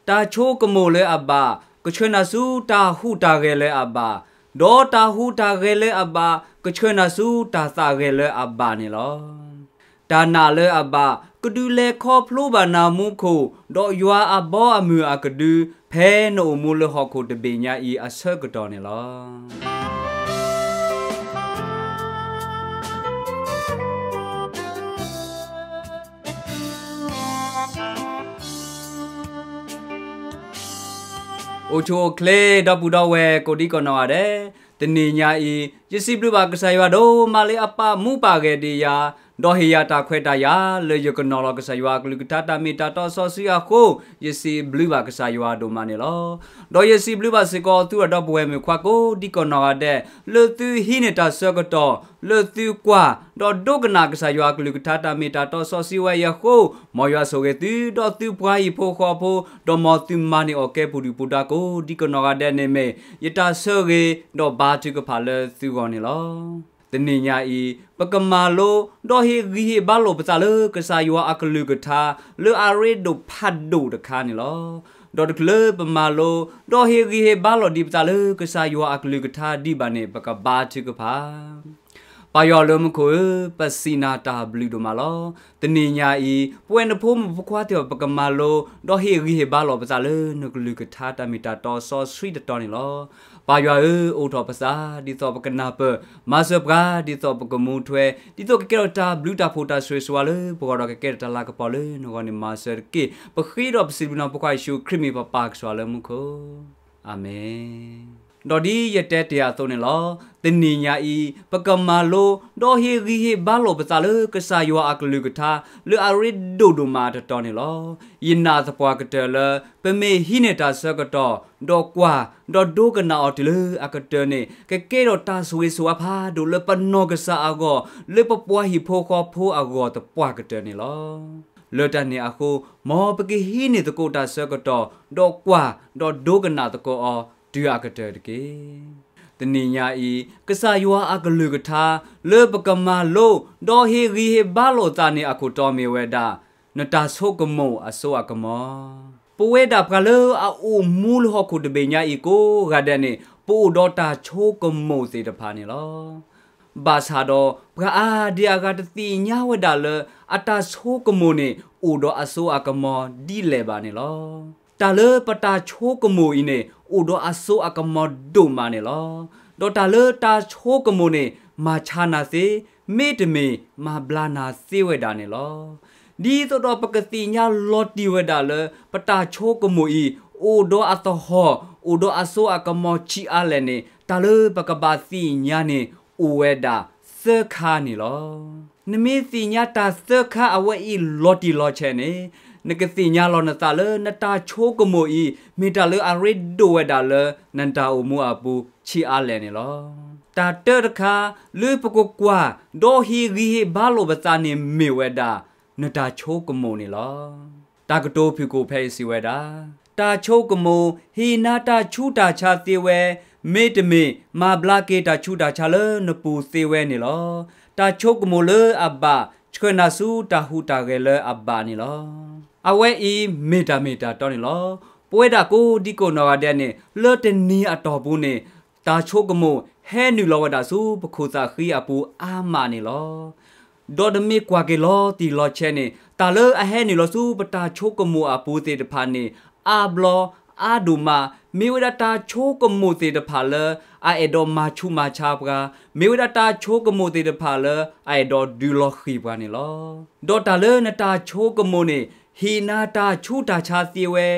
တၢ်ဆိကမိၣ်လၢအဘၣ် ကဆှၢနၤဆူတၢ်ဟူးတၢ်ဂဲၤလၢအဘၣ်, ဒီးတၢ်ဟူးတၢ်ဂဲၤလၢအဘၣ် ကဆှၢနၤဆူတၢ်သးဂဲၤလၢအဘၣ်န့ၣ်လီၤ. တၢ်နာ်လၢအဘၣ် ကဒုးလဲၤခီဖျိဘၣ်နၤမူခိၣ် ဒီးယွၤအဘီအမုၢ်အကဒု ဖဲနအိၣ်မူလၢဟီၣ်ခိၣ်တဘ့ၣ်ညါအံၤအဆၢကတီၢ်န့ၣ်လီၤ. အိၣ်ဆူၣ်အိၣ်ချ့ ဒီပုၢ်ဒီဝဲၢ်ကိးဒံကနီၢ်ဂၤဒဲး, တနံၤညါအံၤ ယစံးဘျုးဘၣ်ကစၢ်ယွၤဒိၣ်မးလၢအပာ်မူပာ်ဂဲၤဒံးယၤ, ဒီးဟ့ၣ်ယၤတၢ်ခွဲးတၢ်ယာ် လၢယကနီၤလီၤကစၢ်ယွၤအကလုၢ်ကထါတၢ်မ့ၢ်တၢ်တီစီဆှံအဃိ, ယစံးဘျုးဘၣ်ကစၢ်ယွၤဒိၣ်မးန့ၣ်လီၤ. ဒီးယစံးဘျုးဘၣ်စ့ၢ်ကီးသုဒီပုၢ်ဝဲၢ်မုၣ်ခွါကိးဒံကနီၢ်ဂၤဒဲး လၢသုဟံးန့ၢ်တၢ်ဆၢကတီၢ် လၢသုကွၢ် ဒီးဒိကနၣ်ကစၢ်ယွၤအကလုၢ်ကထါတၢ်မ့ၢ်တၢ်တီစီဆှံဝဲအံၤအဃိ, မ်ယွၤဆိၣ်ဂ့ၤသု ဒီးသုပှၤဟံၣ်ဖိဃီဖိ, ဒီးမ်သုမၤန့ၢ်အီၣ်ကဲပူၤဒုၣ်ပူၤဒါကိးဒံကနီၢ်ဂၤဒဲးန့ၣ်မ့ၢ် ယတၢ်ဆၢဂ့ၤ ဒီးဘါထုကဖၣ်လၢသုဂီၢ်န့ၣ်လီၤ. တနံၤညါအံၤ ပကမၤလိ ဒီးဟ့ၣ်ဂံၢ်ဟ့ၣ်ဘါလိာ်ပသးလၢကစၢ်ယွၤအကလုၢ်ကထါ လၢအရ့ဒိၣ်ဖးဒိၣ်တခါန့ၣ်လီၤ. ဒီးတချုးလၢပမၤလိ ဒီးဟ့ၣ်ဂံၢ်ဟ့ၣ်ဘါလိာ်ဒံးပသးလၢကစၢ်ယွၤအကလုၢ်ကထါဒံးဘၣ်န့ၣ် ပကဘါထုကဖၣ် ပၢ်ယွၤလၢမူခိၣ်ဧၢ, ပစံးနၤတၢ်ဘျုးဒိၣ်မးလီၤ. တနံၤညါအံၤ ပဝဲနဖိမုၣ်ဖိခွါသ့ၣ်တဖၣ် ပကမၤလိ ဒီးဟ့ၣ်ဂံၢ်ဟ့ၣ်ဘါလိာ်ပသးလၢနကလုၢ်ကထါတၢ်မ့ၢ်တၢ်တီစီဆှံတတီၤန့ၣ်လီၤ. ပၢ်ယွၤဧၢ, အိးထီၣ်ပသး ဒ်သိးပကနၢ်ပၢၢ်, မၤစၢၤပှၤ ဒ်သိးပကမူထွဲ, ဒ်သိးကကဲထီၣ်တၢ်ဘျုးတၢ်ဖှိၣ်တၢ်ဆိၣ်ဂ့ၤဆိၣ်ဝါလၢပဂီၢ်ဒီးကကဲထီၣ်တၢ်လၤကပီၤလၢနဂီၢ်န့ၣ် မၤစၢၤတက့ၢ်. ပဃ့ဒီးပစံးဘျုးနၤဖိခွါယ့ၣ်ၡူးခရံာ်မံၤ ပပၢ်ကစၢ်လၢမူခိၣ်. အၤမ့ၣ်. ဒီးဒ်ယတဲတ့ၢ်အသိးန့ၣ်လီၤ. တနံၤညါအံၤ ပကမၤလိ ဒီးဟ့ၣ်ဂံၢ်ဟ့ၣ်ဘါလိာ်ပသးလၢကစၢ်ယွၤအကလုၢ်ကထါ လၢအရ့ဒိၣ်ဒိၣ်မးတတီၤန့ၣ်လီၤ. ယနာ်သပှၢ်ကတၢၢ်လၢ ပမ့ၢ်ဟံးန့ၢ်တၢ်ဆၢကတီၢ် ဒီးကွၢ် ဒီးဒိကနၣ်အီၤတုၤလၢအကတၢၢ်န့ၣ် ကကဲထီၣ်တၢ်ဆိၣ်ဂ့ၤဆိၣ်ဝါဖးဒိၣ်လၢပနီၢ်ကစၢ်အဂီၢ် လၢပပှၤဟံၣ်ဖိဃီဖိအဂီၢ်သပှၢ်ကတၢၢ်န့ၣ်လီၤ. လၢတၢ်န့ၣ်အဃိ မ်ပကဟံးန့ၢ်သကိးတၢ်ဆၢကတီၢ် ဒီးကွၢ် ဒီးဒိကနၣ်သကိးအီၤတုၤအကတၢၢ်တက့ၢ်. တနံၤညါအံၤ ကစၢ်ယွၤအကလုၢ်ကထါ လၢပကမၤလိ ဒီးဟ့ၣ်ဂံၢ်ဟ့ၣ်ဘါလိာ်သးန့ၣ်အခိၣ်တီမ့ၢ်ဝဲဒၣ် နတၢ်ဆိကမိၣ်အစိအကမီၤ. ပဝဲဒၣ်ပှၤလၢအအိၣ်မူလၢဟီၣ်ခိၣ်တဘ့ၣ်ညါအံၤကိးဂၤဒဲးန့ၣ် ပအိၣ်ဒီးတၢ်ဆိကမိၣ်သ့ၣ်တဖၣ်န့ၣ်လီၤ. ဘၣ်ဆၣ်ဒီးပှၤအါဒံအါဂၤတသ့ၣ်ညါဝဲဒၣ်လၢ အတၢ်ဆိကမိၣ်န့ၣ် အိၣ်ဒီးအစိအကမီၤဒ်လဲၣ်ဘၣ်န့ၣ်လီၤ. တၢ်လၢပတၢ်ဆိကမိၣ်အံၤန့ၣ် အိၣ်ဒီးအစိအကမီၤဒိၣ်မးန့ၣ်လီၤ. ဒီးတၢ်လၢတၢ်ဆိကမိၣ်န့ၣ် မၤဆါနၤသ့, မ့တမ့ၢ် မၤဘျါနၤသ့ဝဲဒၣ်န့ၣ်လီၤ. ဒ်သိးဒီးပကသ့ၣ်ညါလီၤတံၢ်ဝဲဒၣ်လၢ ပတၢ်ဆိကမိၣ်အံၤ အိၣ်ဒီးအသဟီၣ် အိၣ်ဒီးအစိအကမီၤဆံးအါလဲၣ်န့ၣ် တၢ်လၢပကဘၣ်သ့ၣ်ညါန့ၣ် အိၣ်ဝဲဒၣ်သၢခါန့ၣ်လီၤ. နမ့ၢ်သ့ၣ်ညါတၢ်သၢခါအဝဲအံၤလီၤတံၢ်လီၤဆဲးန့ၣ် နကသ့ၣ်ညါလီၤနသးလၢ နတၢ်ဆိကမိၣ်အံၤ မ့ၢ်တၢ်လၢအရ့ဒိၣ်ဝဲဒၣ်လၢ နတၢ်အိၣ်မူအပူၤဆံးအါလဲၣ်န့ၣ်လီၤ. တၢ်တၢတခါ လၢပကကွၢ် ဒီးဟ့ၣ်ဂံၢ်ဟ့ၣ်ဘါလိာ်ပသးန့ၣ်မ့ၢ်ဝဲဒၣ် နတၢ်ဆိကမိၣ်န့ၣ်လီၤ. တၢ်ကတိၤဖုၣ်ကိာ်ဖဲအံၤစံးဝဲဒၣ်, တၢ်ဆိကမိၣ် ဟ့ၣ်နၤတၢ်ဆူးတၢ်ဆါသ့ဝဲ, မ့တမ့ၢ် မၤဘျါက့ၤတၢ်ဆူးတၢ်ဆါလၢနပူၤသ့ဝဲန့ၣ်လီၤ. တၢ်ဆိကမိၣ်လၢအဘၣ် ဆှၢနၤဆူတၢ်ဟူးတၢ်ဂဲၤလၢအဘၣ်န့ၣ်လီၤ. အဝဲအံၤမ့ၢ်တၢ်မ့ၢ်တၢ်တီန့ၣ်လီၤ. ပဝဲဒၣ်ကိးဒံကိးနီၢ်ဂၤဒဲးန့ၣ် လၢတနံၤအတီၢ်ပူၤန့ၣ် တၢ်ဆိကမိၣ်ဟဲနုာ်လီၤဝဲဒၣ်ဆူပခိၣ်သးဃံအပူၤအါမးန့ၣ်လီၤ. ဒီးနမ့ၢ်ကွၢ်က့ၤလီၤတံၢ်လီၤဆဲးန့ၣ် တၢ်လၢအဟဲနုာ်လီၤဆူပတၢ်ဆိကမိၣ်အပူၤသ့ၣ်တဖၣ်န့ၣ် အါဘျီအါဒိၣ်မး မ့ၢ်ဝဲဒၣ်တၢ်ဆိကမိၣ်သ့ၣ်တဖၣ်လၢ အအဲၣ်ဒိးမၤဆူးမၤဆါပှၤ, မ့ၢ်ဝဲဒၣ်တၢ်ဆိကမိၣ်သ့ၣ်တဖၣ်လၢအအဲၣ်ဒိးဒုးလီၤဃံၤပှၤန့ၣ်လီၤ. ဒီးတၢ်လၢနတၢ်ဆိကမိၣ်န့ၣ် ဟ့ၣ်နၤတၢ်ဆူးတၢ်ဆါသ့ဝဲ,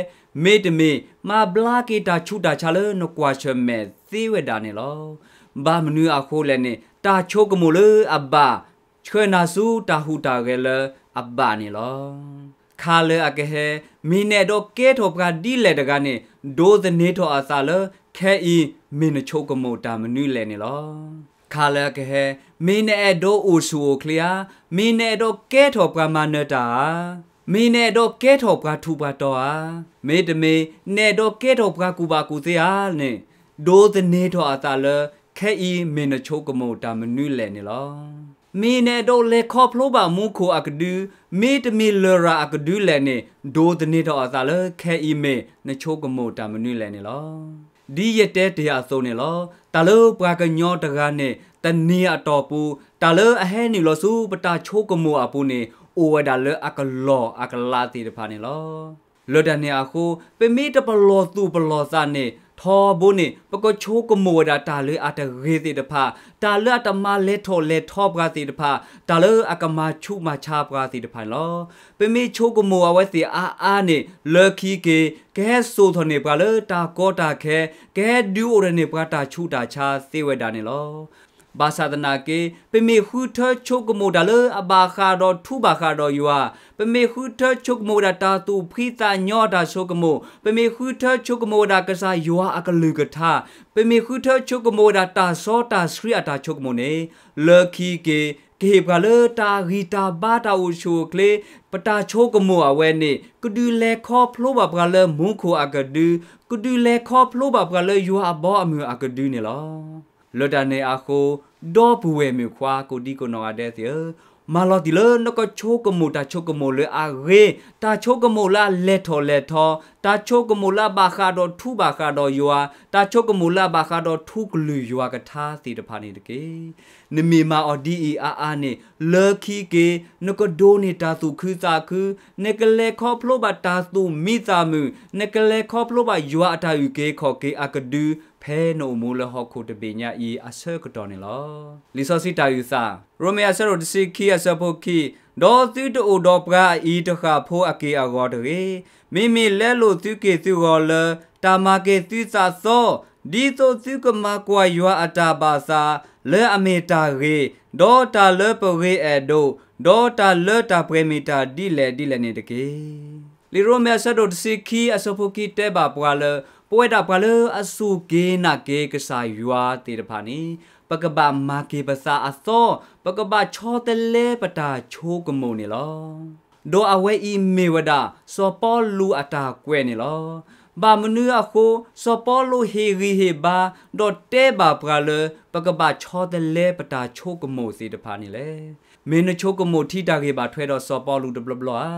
မ့တမ့ၢ် မၤဘျါက့ၤတၢ်ဆူးတၢ်ဆါလၢနကွၢ်ဆၢၣ်မဲာ်သ့ဝဲဒၣ်န့ၣ်လီၤ. ဘၣ်မနုၤအဃိလဲၣ်န့ၣ် တၢ်ဆိကမိၣ်လၢအဘၣ် ဆှၢနၤဆူတၢ်ဟူးတၢ်ဂဲၤလၢအဘၣ်န့ၣ်လီၤ. ခါလၢအကဟဲ မ့ၢ်နအဲၣ်ဒိးကဲထီၣ်ပှၤဒ်လဲၣ်တဂၤန့ၣ် ဒိးသန့ၤထီၣ်အသးလၢ ခဲအံၤမ့ၢ်နဆိကမိၣ်တၢ်မနုၤလဲၣ်န့ၣ်လီၤ. ခါလၢအကဟဲ မ့ၢ်နအဲၣ်ဒိးအိၣ်ဆူၣ်အိၣ်ချ့ဧါ, မ့ၢ်နအဲၣ်ဒိးကဲထီၣ်ပှၤမၤနၢၤတၢ်ဧါ, မ့ၢ်နအဲၣ်ဒိးကဲထီၣ်ပှၤထူးပှၤတီၤဧါ, မ့တမ့ၢ် နအဲၣ်ဒိးကဲထီၣ်ပှၤကူၣ်ဘၣ်ကူၣ်သ့ဧါန့ၣ် ဒိးသန့ၤထီၣ်အသးလၢ ခဲအံၤမ့ၢ်နဆိကမိၣ်တၢ်မနုၤလဲၣ်န့ၣ်လီၤ. မ့ၢ်နအဲၣ်ဒိးလဲၤခီဖျိဘၣ်မူခိၣ်အကဒု, မ့တမ့ၢ်လရာ်အကဒုလဲၣ်န့ၣ်, ဒိးသန့ၤထီၣ်အသးလၢခဲအံၤမ့ၢ်နဆိကမိၣ်တၢ်မနုၤလဲၣ်န့ၣ်လီၤ. ဒ်ယတဲတ့ၢ်အသိးန့ၣ်လီၤ. တၢ်လၢပှၤကညီတဂၤန့ၣ် တနံၤအတီၢ်ပူၤ, တၢ်လၢအဟဲနုာ်လီၤဆူပတၢ်ဆိကမိၣ်အပူၤန့ၣ် အိၣ်ဝဲဒၣ်လၢအကလီၢ်အကလးသ့ၣ်တဖၣ်န့ၣ်လီၤ. လၢတၢ်န့ၣ်အဃိ, ပမ့ၢ်တပလီၢ်သူၣ်ပလီၢ်သးန့ၣ် ထီဘိန့ၣ် ပကဆိကမိၣ်ဝဲဒၣ်တၢ်လၢအတဂ့ၤသ့ၣ်တဖၣ်, တၢ်လၢအတမၤလဲၤထီၣ်လဲၤထီပှၤသ့ၣ်တဖၣ်, တၢ်လၢအကမၤဆူးမၤဆါပှၤသ့ၣ်တဖၣ်န့ၣ်လီၤ. ပမ့ၢ်ဆိကမိၣ်အဝဲသ့ၣ်အါအါန့ၣ် လၢခံက့ၤ ကဟဲစိာ်ထီၣ်န့ၢ်ပှၤလၢတၢ်ကီတၢ်ခဲ, ကဟဲဒုးအိၣ်ထီၣ်န့ၢ်ပှၤတၢ်ဆူးတၢ်ဆါသ့ဝဲဒၣ်န့ၣ်လီၤ. ဘၣ်ဆၣ်သနာ်က့ ပမ့ၢ်ဃုထၢဆိကမိၣ်တၢ်လၢအဘၣ်ဃးဒီးထူဘၣ်ဃးဒီးယွၤ, ပမ့ၢ်ဃုထၢဆိကမိၣ်ဝဲဒၣ်တၢ်သူၣ်ဖှံသးညီအတၢ်ဆိကမိၣ်, ပမ့ၢ်ဃုထၢဆိကမိၣ်ဝဲဒၣ်ကစၢ်ယွၤအကလုၢ်ကထါ, ပမ့ၢ်ဃုထၢဆိကမိၣ်ဝဲဒၣ်တၢ်စီတၢ်ဆှံအတၢ်ဆိကမိၣ်န့ၣ်, လၢခံက့ၤ ကဟ့ၣ်ပှၤလၢတၢ်ဂံၢ်တၢ်ဘါတၢ်အိၣ်ဆူၣ်အိၣ်ချ့, ပတၢ်ဆိကမိၣ်အဝဲန့ၣ် ကဒုးလဲၤခီဖျိဘၣ်ပှၤလၢမူခိၣ်အကဒု, ကဒုးလဲၤခီဖျိဘၣ်ပှၤလၢယွၤအဘီအမုၢ်အကဒုန့ၣ်လီၤ. လၢတၢ်န့ၣ်အဃိ, ဒီပုၢ်ဝဲၢ်မုၣ်ခွါကိးဒံကိးနီၢ်ဂၤဒဲးသ့ၣ်ဧၢ, မၤလီၤတံၢ်လၢနကဆိကမိၣ်တၢ်ဆိကမိၣ်လၢအဂ့ၤ, တၢ်ဆိကမိၣ်လၢအလဲၤထီၣ်လဲၤထီ, တၢ်ဆိကမိၣ်လၢအဘၣ်ဃးဒီးထူဘၣ်ဃးဒီးယွၤ, တၢ်ဆိကမိၣ်လၢအဘၣ်ဃးဒီးထူကလုၢ်ယွၤကထါသ့ၣ်တဖၣ်န့ၣ်တက့ၢ်. နမ့ၢ်မၤအီၤဒ်အံၤအါအါန့ၣ်, လၢခံက့ၤ နကဒိးန့ၢ်တၢ်သူၣ်ခုသးခု, နကလဲၤခီဖျိဘၣ်တၢ်သူၣ်မံသးမုာ်, နကလဲၤခီဖျိဘၣ်ယွၤအတၢ်အုၣ်က့ၤခီၣ်က့ၤအကဒု, ဖဲနအိၣ်မူလၢဟီၣ်ခိၣ်တဘ့ၣ်ညါအံၤအဆၢကတီၢ်န့ၣ်လီၤ. လံာ်စီဆှံတၢ်အုၣ်သး, ရိမ့ၤအဆၢဒိၣ်တဆံခံအဆၢဖိခံ, ဒီးသုတအိၣ်ဒီးပှၤအအံၤတဃၣ်ဖိအက့ၢ်အဂီၤတဂ့ၤ. မ့မ့ၢ်လဲလိာ်သုက့ၢ်သုဂီၤလၢ တၢ်မၤက့ၤသုသးသီ, ဒ်သိးသုကမၤကွၢ်ယွၤအတၢ်ဘၣ်သး, လၢအမ့ၢ်တၢ်ဂ့ၤ, ဒီးတၢ်လၢပဂ့ၤအဲၣ်ဒိး, ဒီးတၢ်လၢတၢ်ပှဲၤမ့ၢ်တၢ်ဒ်လဲၣ်ဒ်လဲၣ်န့ၣ်တက့ၢ်. လံာ်ရိမ့ၤအဆၢဒိၣ်တဆံခံအဆၢဖိခံတဲဘၣ်ပှၤလၢ ပဝဲဒၣ်ပှၤလၢအစူၢ်က့ၤနာ်က့ၤကစၢ်ယွၤသ့ၣ်တဖၣ်န့ၣ်, ပကဘၣ်မၤက့ၤပသးအသီ, ပကဘၣ်ဆီတလဲပတၢ်ဆိကမိၣ်န့ၣ်လီၤ. ဒီးအဝဲအံၤမ့ၢ်ဝဲဒၣ် စီၤပီလူးအတၢ်ကွဲးန့ၣ်လီၤ. ဘၣ်မနုၤအဃိ စီၤပီလူးဟ့ၣ်ဂံၢ်ဟ့ၣ်ဘါ ဒီးတဲဘၣ်ပှၤလၢ ပကဘၣ်ဆီတလဲပတၢ်ဆိကမိၣ်သ့ၣ်တဖၣ်န့ၣ်လဲၣ်. မ့ၢ်နဆိကမိၣ်ထံတၢ်ဂ့ၢ်ဘၣ်ထွဲဒီးစီၤပီလူးတဘျီဘျီဧါ.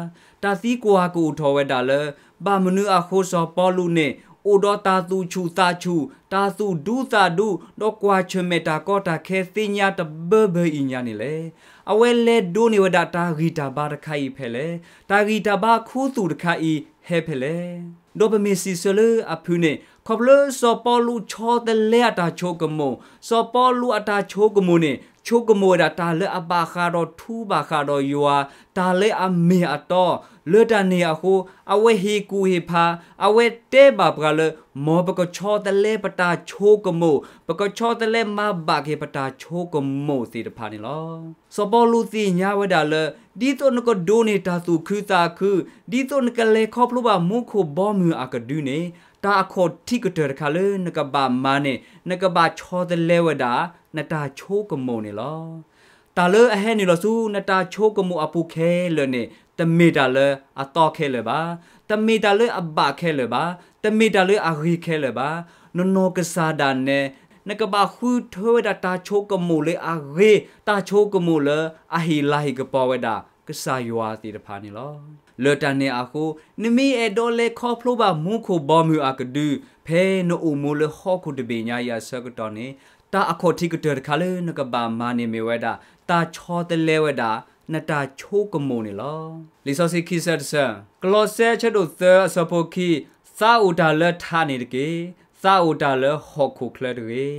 တၢ်သံကွၢ်ကအိၣ်ထီၣ်ဝဲဒၣ်လၢ ဘၣ်မနုၤအဃိစီၤပီလူးန့ၣ် အိၣ်ဒီးတၢ်သူၣ်ဆူၣ်သးဆူၣ်, တၢ်သူၣ်ဒူသးဒူ, ဒီးကွၢ်ဆၢၣ်မဲာ်တၢ်ကီတၢ်ခဲသ့ၣ်ညါတဘၢဘၢအံၤညါန့ၣ်လဲၣ်. အဝဲလဲၤဒိးန့ၢ်ဝဲဒၣ်တၢ်ဂံၢ်တၢ်ဘါတခါအံၤဖဲလဲၣ်. တၢ်ဂံၢ်တၢ်ဘါခူသူၣ်တခါအံၤဟဲဖဲလဲၣ်. ဒီးပမ့ၢ်စံးဆၢလၢအဖုၣ်န့ၣ် ခီဖျိလၢစီၤပီလူးဆီတလဲအတၢ်ဆိကမိၣ်, စီၤပီလူးအတၢ်ဆိကမိၣ်န့ၣ် ဆိကမိၣ်ဝဲဒၣ်တၢ်လၢအဘၣ်ဃးဒီးထူဘၣ်ဃးဒီးယွၤ, တၢ်လၢအမ့ၢ်အတီ, လၢတၢ်န့ၣ်အဃိ အဝဲဟ့ၣ်ကူၣ်ဟ့ၣ်ဖး, အဝဲတဲဘၣ်ပှၤလၢ မ်ပကဆီတလဲပတၢ်ဆိကမိၣ်, ပကဆီတလဲမၤဘၣ်က့ၤပတၢ်ဆိကမိၣ်သ့ၣ်တဖၣ်န့ၣ်လီၤ. စီၤပီလူးသ့ၣ်ညါဝဲဒၣ်လၢ ဒ်သိးနကဒိးန့ၢ်တၢ်သူၣ်ခုသးခု, ဒ်သိးနကလဲၤခီဖျိဘၣ်မူခိၣ်ဘီမုၢ်အကဒုန့ၣ်, တၢ်အခီၣ်ထံးကတၢၢ်တခါလၢနကဘၣ်မၤန့ၣ် နကဘၣ်ဆီတလဲဝဲဒၣ် နတၢ်ဆိကမိၣ်န့ၣ်လီၤ. တၢ်လၢအဟဲနုာ်လီၤဆူနတၢ်ဆိကမိၣ်အပူၤခဲလၢာ်န့ၣ် တမ့ၢ်တၢ်လၢအသီခဲလၢာ်ဘၣ်, တမ့ၢ်တၢ်လၢအဘၣ်ခဲလၢာ်ဘၣ်, တမ့ၢ်တၢ်လၢအဂ့ၤခဲလၢာ်ဘၣ်. နနီၢ်ကစၢ်ဒၣ်နဲ နကဘၣ်ဃုထၢဝဲဒၣ်တၢ်ဆိကမိၣ်လၢအဂ့ၤ, တၢ်ဆိကမိၣ်လၢအဟ့ၣ်လၤဟ့ၣ်ကပီၤဝဲဒၣ် ကစၢ်ယွၤသ့ၣ်တဖၣ်န့ၣ်လီၤ. လၢတၢ်န့ၣ်အဃိ နမ့ၢ်အဲၣ်ဒိးလဲၤခီဖျိဘၣ်မူခိၣ်ဘီမုၢ်အကဒု, ဖဲနအိၣ်မူလၢဟီၣ်ခိၣ်တဘ့ၣ်ညါအံၤအဆၢကတီၢ်န့ၣ်, တၢ်အခီၣ်ထံးကတၢၢ်တခါလၢနကဘၣ်မၤန့ၣ်မ့ၢ်ဝဲဒၣ် တၢ်ဆီတလဲဝဲဒၣ် နတၢ်ဆိကမိၣ်န့ၣ်လီၤ. လံာ်စီဆှံခံဆၢတဆၢ, ကလီးစဲအဆၢဒိၣ်သၢအဆၢဖိခံ, သးအိၣ်တၢ်လၢထးန့ၣ်တက့ၢ်, သးအိၣ်တၢ်လၢဟီၣ်ခိၣ်ချၢတဂ့ၤ.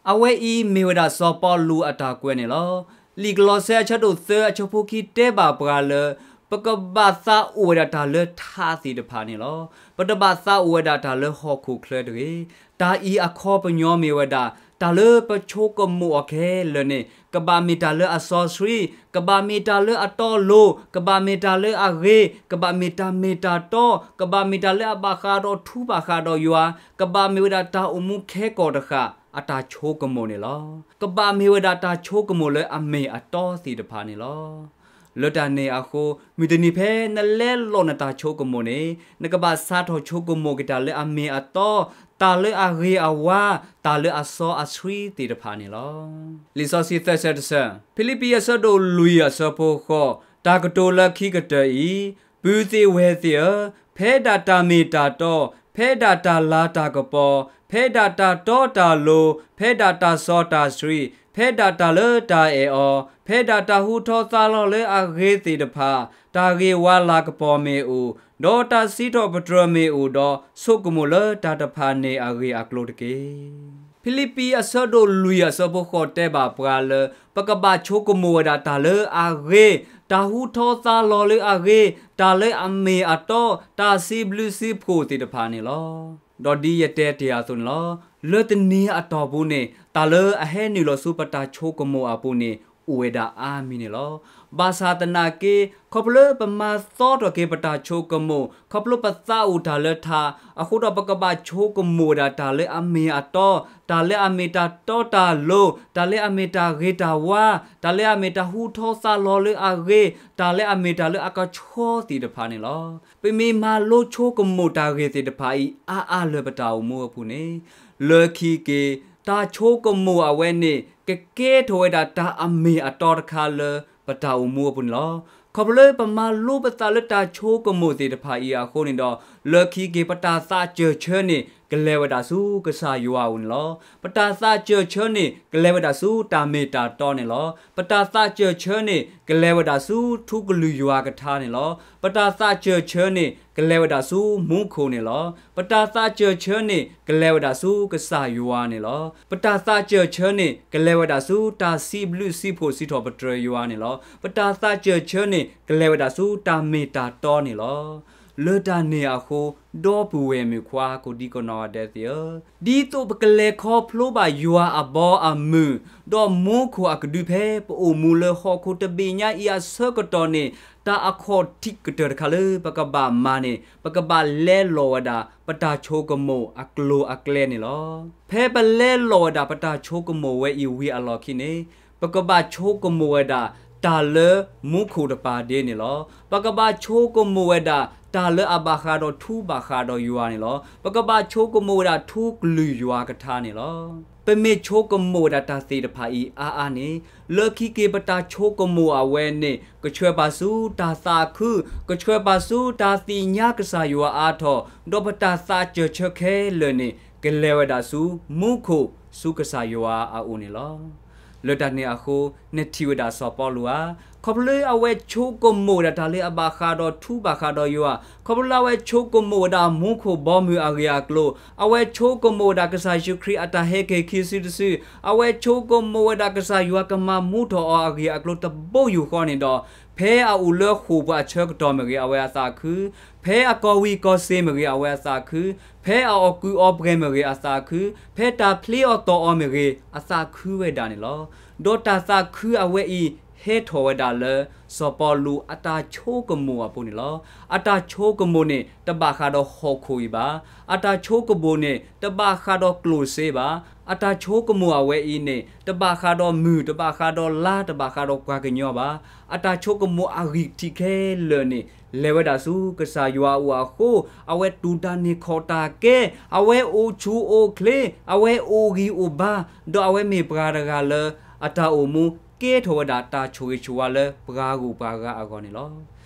အဝဲအံၤမ့ၢ်ဝဲဒၣ်စီၤပီလူးအတၢ်ကွဲးန့ၣ်လီၤ. လံာ်ကလီးစဲအဆၢဒိၣ်သၢအဆၢဖိခံတဲဘၣ်ပှၤလၢ ပကဘၣ်သးအိၣ်ဝဲဒၣ်တၢ်လၢထးသ့ၣ်တဖၣ်န့ၣ်လီၤ. ပတဘၣ်သးအိၣ်ဝဲဒၣ်တၢ်လၢဟီၣ်ခိၣ်ချၢတဂ့ၤ. တၢ်အံၤအခီပညီမ့ၢ်ဝဲဒၣ် တၢ်လၢပဆိကမိၣ်အီၤခဲလၢာ်န့ၣ် ကဘၣ်မ့ၢ်တၢ်လၢအစီဆှံ, ကဘၣ်မ့ၢ်တၢ်လၢအတီအလိၤ, ကဘၣ်မ့ၢ်တၢ်လၢအဂ့ၤ, ကဘၣ်မ့ၢ်တၢ်မ့ၢ်တၢ်တီ, ကဘၣ်မ့ၢ်တၢ်လၢအဘၣ်ဃးဒီးထူဘၣ်ဃးဒီးယွၤ, ကဘၣ်မ့ၢ်ဝဲဒၣ်တၢ်အိၣ်မူခဲကီၢ်တဃၣ် အတၢ်ဆိကမိၣ်န့ၣ်လီၤ. ကဘၣ်မ့ၢ်ဝဲဒၣ်တၢ်ဆိကမိၣ်လၢအမ့ၢ်အတီသ့ၣ်တဖၣ်န့ၣ်လီၤ. လၢတၢ်န့ၣ်အဃိ, မုၢ်တနံၤဖဲနလဲလိာ်နတၢ်ဆိကမိၣ်န့ၣ်, နကဘၣ်စးထီၣ်ဆိကမိၣ်က့ၤတၢ်လၢအမ့ၢ်အတီ, တၢ်လၢအဂ့ၤအဝါ, တၢ်လၢအစီအဆှံသ့ၣ်တဖၣ်န့ၣ်လီၤ. လံာ်စီဆှံသၢဆၢတဆၢ, ဖံလံးပံၤအဆၢဒိၣ်လွံၢ်အဆၢဖိဃိး, တၢ်ကတိၤလၢခံကတၢၢ်အံၤ, ပုၢ်သ့ၣ်ဝဲၢ်သ့ၣ်ဧၢ, ဖဲဒၣ်တၢ်မ့ၢ်တၢ်တီ, ဖဲဒၣ်တၢ်လၤတၢ်ကပီၤ, ဖဲဒၣ်တၢ်တီတၢ်လိၤ, ဖဲဒၣ်တၢ်စီတၢ်ဆှံ, ဖဲဒၣ်တၢ်လၢတၢ်အဲၣ်အီၤ, ဖဲဒၣ်တၢ်ဟူထီသါလီၤလၢအဂ့ၤသ့ၣ်တဖၣ်, တၢ်ဂ့ၤဝါလၤကပီၤမ့ၢ်အိၣ်, ဒီးတၢ်စံးထီၣ်ပတြၢၤမ့ၢ်အိၣ်ဒီး, ဆိကမိၣ်လၢတၢ်တဖၣ်န့ၣ်အဂ့ၢ်အကျိၤတက့ၢ်. ဖံလံးပံၤအဆၢဒိၣ်လွံၢ်အဆၢဖိဃိးတဲဘၣ်ပှၤလၢ ပကဘၣ်ဆိကမိၣ်ဝဲဒၣ်တၢ်လၢအဂ့ၤ, တၢ်ဟူထီသါလီၤလၢအဂ့ၤ, တၢ်လၢအမ့ၢ်အတီ, တၢ်စံးဘျုးစံးဖှိၣ်သ့ၣ်တဖၣ်န့ၣ်လီၤ. ဒီးဒ်ယတဲတ့ၢ်အသိးန့ၣ်လီၤ. လၢတနံၤအတီၢ်ပူၤန့ၣ် တၢ်လၢအဟဲနုာ်လီၤဆူပတၢ်ဆိကမိၣ်အပူၤန့ၣ် အိၣ်ဝဲဒၣ်အါမံၤန့ၣ်လီၤ. ဘၣ်ဆၣ်သနာ်က့ ခီဖျိလၢပမၤသီထီၣ်က့ၤပတၢ်ဆိကမိၣ်, ခီဖျိလၢပသးအိၣ်တၢ်လၢထး, အဃိဒီးပကဘၣ်ဆိကမိၣ်ဝဲဒၣ်တၢ်လၢအမ့ၢ်အတီ, တၢ်လၢအမ့ၢ်တၢ်တီတၢ်လိၤ, တၢ်လၢအမ့ၢ်တၢ်ဂ့ၤတၢ်ဝါ, တၢ်လၢအမ့ၢ်တၢ်ဟူထီသါလီၤလၢအဂ့ၤ, တၢ်လၢအမ့ၢ်တၢ်လၢအကဆှီသ့ၣ်တဖၣ်န့ၣ်လီၤ. ပမ့ၢ်မၤလိဆိကမိၣ်တၢ်ဂ့ၢ်သ့ၣ်တဖၣ်အံၤအါအါလၢပတၢ်အိၣ်မူအပူၤန့ၣ်, လၢခံက့ၤ တၢ်ဆိကမိၣ်အဝဲန့ၣ် ကကဲထီၣ်ဝဲဒၣ်တၢ်အမ့ၢ်အတီတခါလၢပတၢ်အိၣ်မူအပူၤန့ၣ်လီၤ. ခီဖျိလၢပမၤလိပသးလၢတၢ်ဆိကမိၣ်သ့ၣ်တဖၣ်အံၤအဃိန့ၣ်ဒီး, လၢခံက့ၤ ပတၢ်သးစၢၢ်ဆၢန့ၣ် ကလဲၤဝဲဒၣ်ဆူကစၢ်ယွၤအအိၣ်န့ၣ်လီၤ. ပတၢ်သးစၢၢ်ဆၢန့ၣ် ကလဲၤဝဲဒၣ်ဆူတၢ်မ့ၢ်တၢ်တီန့ၣ်လီၤ. ပတၢ်သးစၢၢ်ဆၢန့ၣ် ကလဲၤဝဲဒၣ်ဆူထူကလုၢ်ယွၤကထါန့ၣ်လီၤ. ပတၢ်သးစၢၢ်ဆၢန့ၣ် ကလဲၤဝဲဒၣ်ဆူမူခိၣ်န့ၣ်လီၤ. ပတၢ်သးစၢၢ်ဆၢန့ၣ် ကလဲၤဝဲဒၣ်ဆူကစၢ်ယွၤန့ၣ်လီၤ. ပတၢ်သးစၢၢ်ဆၢန့ၣ် ကလဲၤဝဲဒၣ်ဆူတၢ်စံးဘျုးစံးဖှိၣ်စံးထီၣ်ပတြၢၤယွၤန့ၣ်လီၤ. ပတၢ်သးစၢၢ်ဆၢန့ၣ် ကလဲၤဝဲဒၣ်ဆူတၢ်မ့ၢ်တၢ်တီန့ၣ်လီၤ. လၢတၢ်န့ၣ်အဃိ, ဒီပုၢ်ဝဲၢ်မုၣ်ခွါကိးဒံကနီၢ်ဂၤဒဲးသ့ၣ်ဧၢ, ဒ်သိးပကလဲၤခီဖျိဘၣ်ယွၤအဘီအမုၢ်, ဒီးမူခိၣ်အကဒုဖဲပအိၣ်မူလၢဟီၣ်ခိၣ်တဘ့ၣ်ညါအံၤအဆၢကတီၢ်န့ၣ်, တၢ်အခီၣ်ထံးကတၢၢ်တခါလၢပကဘၣ်မၤန့ၣ်, ပကဘၣ်လဲလိာ်ဝဲဒၣ် ပတၢ်ဆိကမိၣ်အကျိၤအကျဲန့ၣ်လီၤ. ဖဲပလဲလိာ်ဝဲဒၣ်ပတၢ်ဆိကမိၣ်ဝဲအံၤဝံၤအလီၢ်ခံန့ၣ်, ပကဘၣ်ဆိကမိၣ်ဝဲဒၣ် တၢ်လၢမူခိၣ်တပၤဒ့န့ၣ်လီၤ. ပကဘၣ်ဆိကမိၣ်ဝဲဒၣ် တၢ်လၢအဘၣ်ဃးဒီးထူဘၣ်ဃးဒီးယွၤန့ၣ်လီၤ. ပကဘၣ်ဆိကမိၣ်ဝဲဒၣ်ထူကလုၢ်ယွၤကထါန့ၣ်လီၤ. ပမ့ၢ်ဆိကမိၣ်ဝဲဒၣ်တၢ်သ့ၣ်တဖၣ်အံၤအါအါန့ၣ်, လၢခံက့ၤပတၢ်ဆိကမိၣ်အဝဲန့ၣ် ကဆှၢပာ်ဆူတၢ်သးခု, ကဆှၢပာ်ဆူတၢ်သ့ၣ်ညါကစၢ်ယွၤအါထီၣ်, ဒီးပတၢ်သးစၢၢ်ဆၢခဲလၢာ်န့ၣ် ကလဲၤဝဲဒၣ်ဆူမူခိၣ်ဆူကစၢ်ယွၤအအိၣ်န့ၣ်လီၤ. လၢတၢ်န့ၣ်အဃိ, နထံၣ်ဝဲဒၣ်စီၤပီလူးဧါ, ခီဖျိလၢအဝဲဆိကမိၣ်ဝဲဒၣ်တၢ်လၢအဘၣ်ဃးဒီးထူဘၣ်ဃးဒီးယွၤ, ခီဖျိလၢအဝဲဆိကမိၣ်ဝဲဒၣ်မူခိၣ်ဘီမုၢ်အဂ့ၢ်အကျိၤ, အဝဲဆိကမိၣ်ဝဲဒၣ်ကစၢ်ယ့ၣ်ၡူးခရံာ်အတၢ်ဟဲက့ၤခံစုတစု, အဝဲဆိကမိၣ်ဝဲဒၣ်ကစၢ်ယွၤကမၤမူထီၣ်အီၤအဂ့ၢ်အကျိၤတဘိယူၢ်ဃီန့ၣ်ဒီး, ဖဲအအိၣ်လၢဃိာ်ပှၤအဆၢကတီၢ်မ့ၢ်ဂ့ၤ အဝဲအသးခု, ဖဲအကီၢ်ဝံၤကီၢ်စ့ၤမ့ၢ်ဂ့ၤ အဝဲအသးခု, ဖဲအအီၣ်ကုးအီပှဲၤမ့ၢ်ဂ့ၤ အသးခု, ဖဲတၢ်ဖျ့အီၤတီၢ်အီၤမ့ၢ်ဂ့ၤ အသးခုဝဲဒၣ်န့ၣ်လီၤ. ဒီးတၢ်သးခုအဝဲအံၤ ဟဲထီၣ်ဝဲဒၣ်လၢ စီၤပီလူးအတၢ်ဆိကမိၣ်အပူၤန့ၣ်လီၤ. အတၢ်ဆိကမိၣ်န့ၣ် တဘၣ်ဃးဒီးဟီၣ်ခိၣ်အံၤဘၣ်. အတၢ်ဆိကမိၣ်န့ၣ် တဘၣ်ဃးဒီးကျိၣ်စ့ဘၣ်. အတၢ်ဆိကမိၣ်အဝဲအံၤန့ၣ် တဘၣ်ဃးဒီးမုၢ်, တဘၣ်ဃးဒီးလါ, တဘၣ်ဃးဒီးပှၤကညီဘၣ်. အတၢ်ဆိကမိၣ်အဂံၢ်ထံးခဲလၢာ်န့ၣ် လဲၤဝဲဒၣ်ဆူကစၢ်ယွၤအအိၣ်အဃိ, အဝဲတူၢ်တၢ်န့ၢ်ခီၣ်တၢ်ကဲ, အဝဲအိၣ်ဆူၣ်အိၣ်ချ့, အဝဲအိၣ်ဂံၢ်အိၣ်ဘါ, ဒီးအဝဲမ့ၢ်ပှၤတဂၤလၢ အတၢ်အိၣ်မူ ကဲထီၣ်ဝဲဒၣ်တၢ်ဆိၣ်ဂ့ၤဆိၣ်ဝါလၢပှၤဂုၤပှၤဂၤအဂီၢ်န့ၣ်လီၤ.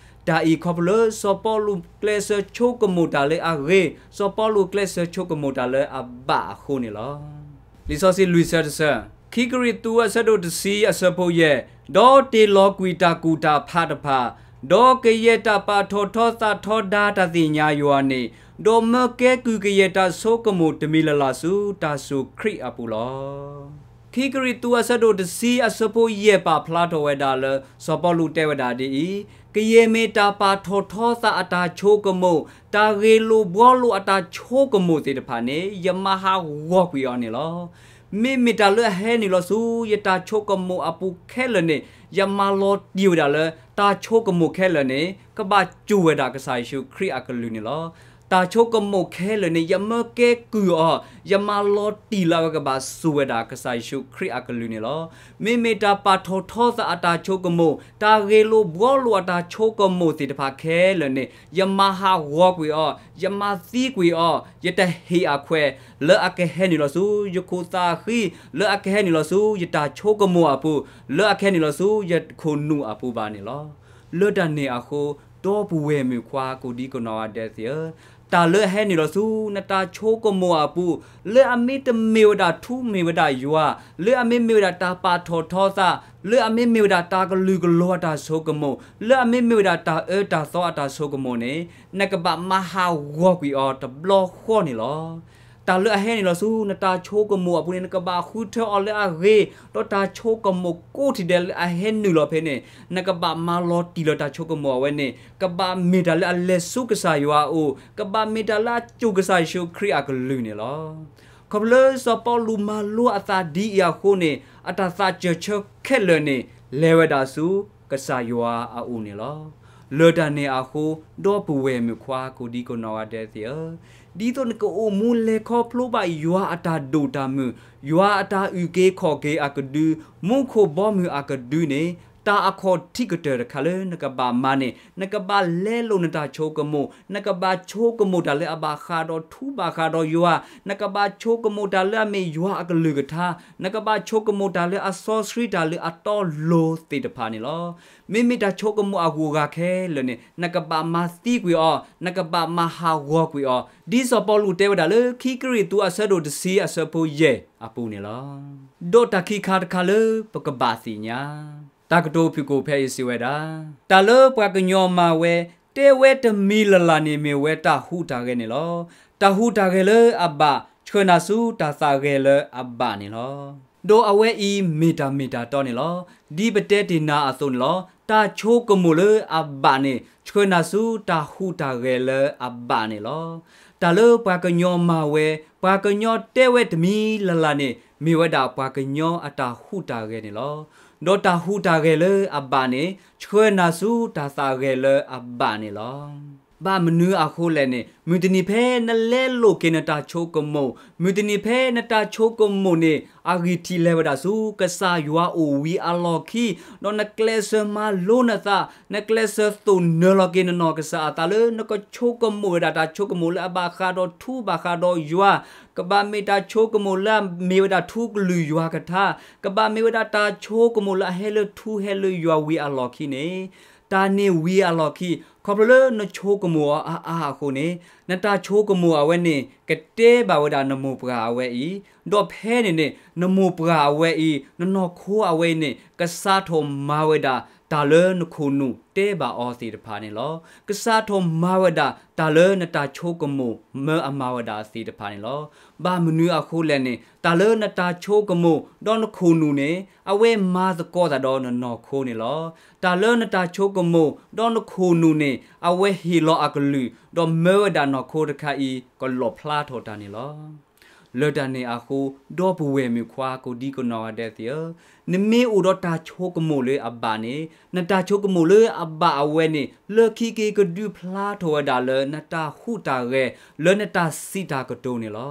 တၢ်အံၤခီဖျိလၢစီၤပီလူးကျဲးစၢးဆိကမိၣ်တၢ်လၢအဂ့ၤ, စီၤပီလူးကျဲးစၢးဆိကမိၣ်တၢ်လၢအဘၣ်အဃိန့ၣ်လီၤ. လံာ်စီဆှံလွံၢ်ဆၢတဆၢ, ခံကရံၣ်သူးအဆၢဒိၣ်တဆံအဆၢဖိယဲၢ်, ဒီးတ့ၢ်လီၤကွံာ်တၢ်ကူၣ်တၢ်ဖးတဖၣ်, ဒီးကယဲၢ်တၢ်ပာ်ထီၣ်ထီသးထီဒါတၢ်သ့ၣ်ညါယွၤန့ၣ်, ဒီးမၢကဲကုၢ်ကယဲၢ်တၢ်ဆိကမိၣ်တမံၤလၢ်လၢ်ဆူတၢ်စူၢ်ခရံာ်အပူၤလီၤ. ခံကရံၣ်သူးအဆၢဒိၣ်တဆံအဆၢဖိယဲၢ်ပာ်ဖျါထီၣ်ဝဲဒၣ်လၢ စီၤပီလူးတဲဝဲဒၣ်ဒ်အံၤ, ကယဲၢ်မ့ၢ်တၢ်ပာ်ထီၣ်ထီသးအတၢ်ဆိကမိၣ်, တၢ်ဂ့ၢ်လိာ်ဘှီလိာ်အတၢ်ဆိကမိၣ်သ့ၣ်တဖၣ်န့ၣ် ယမၤဟးဂီၤကွံာ်အီၤန့ၣ်လီၤ. မ့မ့ၢ်တၢ်လၢအဟဲနုာ်လီၤဆူယတၢ်ဆိကမိၣ်အပူၤခဲလၢာ်န့ၣ်, ယမၤလီၤတံၢ်ဝဲဒၣ်လၢ တၢ်ဆိကမိၣ်ခဲလၢာ်န့ၣ် ကဘၣ်စူၢ်ဝဲဒၣ်ကစၢ်ယ့ၣ်ၡူးခရံာ်အကလုၢ်န့ၣ်လီၤ. တၢ်ဆိကမိၣ်ခဲလၢာ်န့ၣ် ယမၢကဲကုၢ်အီၤ, ယမၤလီၤတံၢ်လၢအဝဲကဘၣ်စူၢ်ဝဲဒၣ်ကစၢ်ယ့ၣ်ၡူးခရံာ်အကလုၢ်န့ၣ်လီၤ. မ့မ့ၢ်တၢ်ပာ်ထီၣ်ထီသးအတၢ်ဆိကမိၣ်, တၢ်ဂ့ၢ်လိာ်ဘှီလိာ်အတၢ်ဆိကမိၣ်သ့ၣ်တဖၣ်ခဲလၢာ်န့ၣ် ယမၤဟးဂီၤကွံာ်အီၤ, ယမၤသံကွံာ်အီၤ, ယတဟ့ၣ်အခွဲး လၢအကဟဲနုာ်လီၤဆူယခိၣ်သးဃံ, လၢအကဟဲနုာ်လီၤဆူယတၢ်ဆိကမိၣ်အပူၤ, လၢအကဟဲနုာ်လီၤဆူယခိၣ်နူာ်အပူၤဘၣ်န့ၣ်လီၤ. လၢတၢ်န့ၣ်အဃိ, ဒီပုၢ်ဝဲၢ်မုၣ်ခွါကိးဒံကနီၢ်ဂၤဒဲးသ့ၣ်ဧၢ, တၢ်လၢအဟဲနုာ်လီၤဆူနတၢ်ဆိကမိၣ်အပူၤ, လၢအမ့ၢ်တမ့ၢ်ဝဲဒၣ်ထူမ့ၢ်ဝဲဒၣ်ယွၤ, လၢအမ့ၢ်မ့ၢ်ဝဲဒၣ်တၢ်ပာ်ထီၣ်ထီသး, လၢအမ့ၢ်မ့ၢ်ဝဲဒၣ်တၢ်ကလုာ်ကလီၤအတၢ်ဆိကမိၣ်, လၢအမ့ၢ်မ့ၢ်ဝဲဒၣ်တၢ်အၢတၢ်သီအတၢ်ဆိကမိၣ်န့ၣ်, နကဘၣ်မၤဟးဂီၤကွံာ်အီၤတဘျီဃီန့ၣ်လီၤ. တၢ်လၢအဟဲနုာ်လီၤဆူနတၢ်ဆိကမိၣ်အပူၤန့ၣ် နကဘၣ်ဃုထၢအီၤလၢအဂ့ၤ, ဒီးတၢ်ဆိကမိၣ်ကိးထံၣ်ဒဲးလၢအဟဲနုာ်လီၤဖဲန့ၣ်, နကဘၣ်မၤလီၤတံၢ်လၢတၢ်ဆိကမိၣ်အဝဲန့ၣ် ကဘၣ်မ့ၢ်တၢ်လၢအလဲၤဆူကစၢ်ယွၤအအိၣ်, ကဘၣ်မ့ၢ်တၢ်လၢအစူၢ်ကစၢ်ယ့ၣ်ၡူးခရံာ်အကလုၢ်န့ၣ်လီၤ. ခီဖျိလၢစီၤပီလူးမၤလိအသးဒ်အံၤအဃိန့ၣ်, အတၢ်သးစၢၢ်ဆၢခဲလၢာ်န့ၣ် လဲၤဝဲဒၣ်ဆူကစၢ်ယွၤအအိၣ်န့ၣ်လီၤ. လၢတၢ်န့ၣ်အဃိ, ဒီပုၢ်ဝဲၢ်မုၣ်ခွါကိးဒံကနီၢ်ဂၤဒဲးသ့ၣ်ဧၢ, ဒ်သိးနကအိၣ်မူလဲၤခီဖျိဘၣ်ယွၤအတၢ်ဒိၣ်တၢ်မုၢ်, ယွၤအတၢ်အုၣ်က့ၤခီၣ်က့ၤအကဒု, မူခိၣ်ဘီမုၢ်အကဒုန့ၣ်, တၢ်အခီၣ်ထံးကတၢၢ်တခါလၢနကဘၣ်မၤန့ၣ်, နကဘၣ်လဲလိာ်နတၢ်ဆိကမိၣ်, နကဘၣ်ဆိကမိၣ်တၢ်လၢအဘၣ်ဃးဒီးထူဘၣ်ဃးဒီးယွၤ, နကဘၣ်ဆိကမိၣ်တၢ်လၢအမ့ၢ်ယွၤအကလုၢ်ကထါ, နကဘၣ်ဆိကမိၣ်တၢ်လၢအစီဆှံတၢ်လၢအတီအလိၤသ့ၣ်တဖၣ်န့ၣ်လီၤ. မ့မ့ၢ်တၢ်ဆိကမိၣ်အဂုၤအဂၤခဲလၢာ်န့ၣ် နကဘၣ်မၤသံကွံာ်အီၤ, နကဘၣ်မၤဟးဂီၤကွံာ်အီၤ, ဒ်စီၤပီလူးတဲဝဲဒၣ်လၢခံကရံၣ်သူးအဆၢဒိၣ်တဆံအဆၢဖိယဲၢ်အပူၤန့ၣ်လီၤ. ဒီးတၢ်ခံခါတခါလၢပကဘၣ်သ့ၣ်ညါ, တၢ်ကတိၤဖုၣ်ကိာ်ဖဲအံၤစံးဝဲဒၣ်, တၢ်လၢပှၤကညီမၤဝဲ တဲဝဲတမံၤလၢ်လၢ်န့ၣ် မ့ၢ်ဝဲတၢ်ဟူးတၢ်ဂဲၤန့ၣ်လီၤ. တၢ်ဟူးတၢ်ဂဲၤလၢအဘၣ် ဆှၢနၤဆူတၢ်သးဂဲၤလၢအဘၣ်န့ၣ်လီၤ. ဒီးအဝဲအံၤမ့ၢ်တၢ်မ့ၢ်တၢ်တီန့ၣ်လီၤ. ဒ်ပတဲတ့ၢ်နၤအသိးန့ၣ်လီၤ. တၢ်ဆိကမိၣ်လၢအဘၣ်န့ၣ် ဆှၢနၤဆူတၢ်ဟူးတၢ်ဂဲၤလၢအဘၣ်န့ၣ်လီၤ. တၢ်လၢပှၤကညီမၤဝဲ, ပှၤကညီတဲဝဲတမံၤလၢ်လၢ်န့ၣ် မ့ၢ်ဝဲဒၣ်ပှၤကညီအတၢ်ဟူးတၢ်ဂဲၤန့ၣ်လီၤ. ဒီးတၢ်ဟူးတၢ်ဂဲၤလၢအဘၣ်န့ၣ် ဆှၢနၤဆူတၢ်သးဂဲၤလၢအဘၣ်န့ၣ်လီၤ. ဘၣ်မနုၤအဃိလဲၣ်န့ၣ်, မုၢ်တနံၤဖဲနလဲလိာ်က့ၤနတၢ်ဆိကမိၣ်, မုၢ်တနံၤဖဲနတၢ်ဆိကမိၣ်န့ၣ် အဂံၢ်ထံးလဲၤဝဲဒၣ်ဆူကစၢ်ယွၤအိၣ်ဝံၤအလီၢ်ခံ, ဒီးနကျဲးစၢးမၤလိနသး, နကျဲးစၢးသိၣ်နၢလီၤက့ၤနနီၢ်ကစၢ်အသးလၢ နကဆိကမိၣ်ဝဲဒၣ်တၢ်ဆိကမိၣ်လၢအဘၣ်ဃးဒီးထူဘၣ်ဃးဒီးယွၤ, ကဘၣ်မ့ၢ်တၢ်ဆိကမိၣ်လၢအမ့ၢ်ဝဲဒၣ်ထူကလုၢ်ယွၤကထါ, ကဘၣ်မ့ၢ်ဝဲဒၣ်တၢ်ဆိကမိၣ်လၢအဟဲလၢထူဟဲလၢယွၤဝံၤအလီၢ်ခံန့ၣ်, တၢ်န့ၣ်ဝံၤအလီၢ်ခံ, ခီဖျိလၢနဆိကမိၣ်အီၤအါအါအဃိန့ၣ်, နတၢ်ဆိကမိၣ်အဝဲန့ၣ် ကတဲဘၣ်ဝဲဒၣ်နမိၢ်ပှၢ်အဝဲအံၤ, ဒီးဖဲန့ၣ်န့ၣ် နမိၢ်ပှၢ်အဝဲအံၤ, နနီၢ်ခိအဝဲအံၤန့ၣ် ကစးထီၣ်မၤဝဲဒၣ် တၢ်လၢနခိၣ်နူာ်တဲဘၣ်အီၤသ့ၣ်တဖၣ်န့ၣ်လီၤ. ကစးထီၣ်မၤဝဲဒၣ် တၢ်လၢနတၢ်ဆိကမိၣ်မၢအမၤဝဲဒၣ်သ့ၣ်တဖၣ်န့ၣ်လီၤ. ဘၣ်မနုၤအဃိလဲၣ်န့ၣ်, တၢ်လၢနတၢ်ဆိကမိၣ် ဒီးနခိၣ်နူာ်န့ၣ် အဝဲမၤသကိးသးဒီးနနီၢ်ခိန့ၣ်လီၤ. တၢ်လၢနတၢ်ဆိကမိၣ် ဒီးနခိၣ်နူာ်န့ၣ် အဝဲဟ့ၣ်လီၤအကလုၢ် ဒီးမၢဝဲဒၣ်နီၢ်ခိတခါအံၤ ကလီၣ်ဖျါထီၣ်တၢ်န့ၣ်လီၤ. လၢတၢ်န့ၣ်အဃိ, ဒီပုၢ်ဝဲၢ်မုၣ်ခွါကိးဒံကနီၢ်ဂၤဒဲးသ့ၣ်ဧၢ, နမ့ၢ်အိၣ်ဒီးတၢ်ဆိကမိၣ်လၢအဘၣ်န့ၣ်, နတၢ်ဆိကမိၣ်လၢအဘၣ်အဝဲန့ၣ် လၢခံက့ၤကဒုးဖျါထီၣ်ဝဲဒၣ်လၢနတၢ်ဟူးတၢ်ဂဲၤ လၢနတၢ်စံးတၢ်ကတိၤန့ၣ်လီၤ.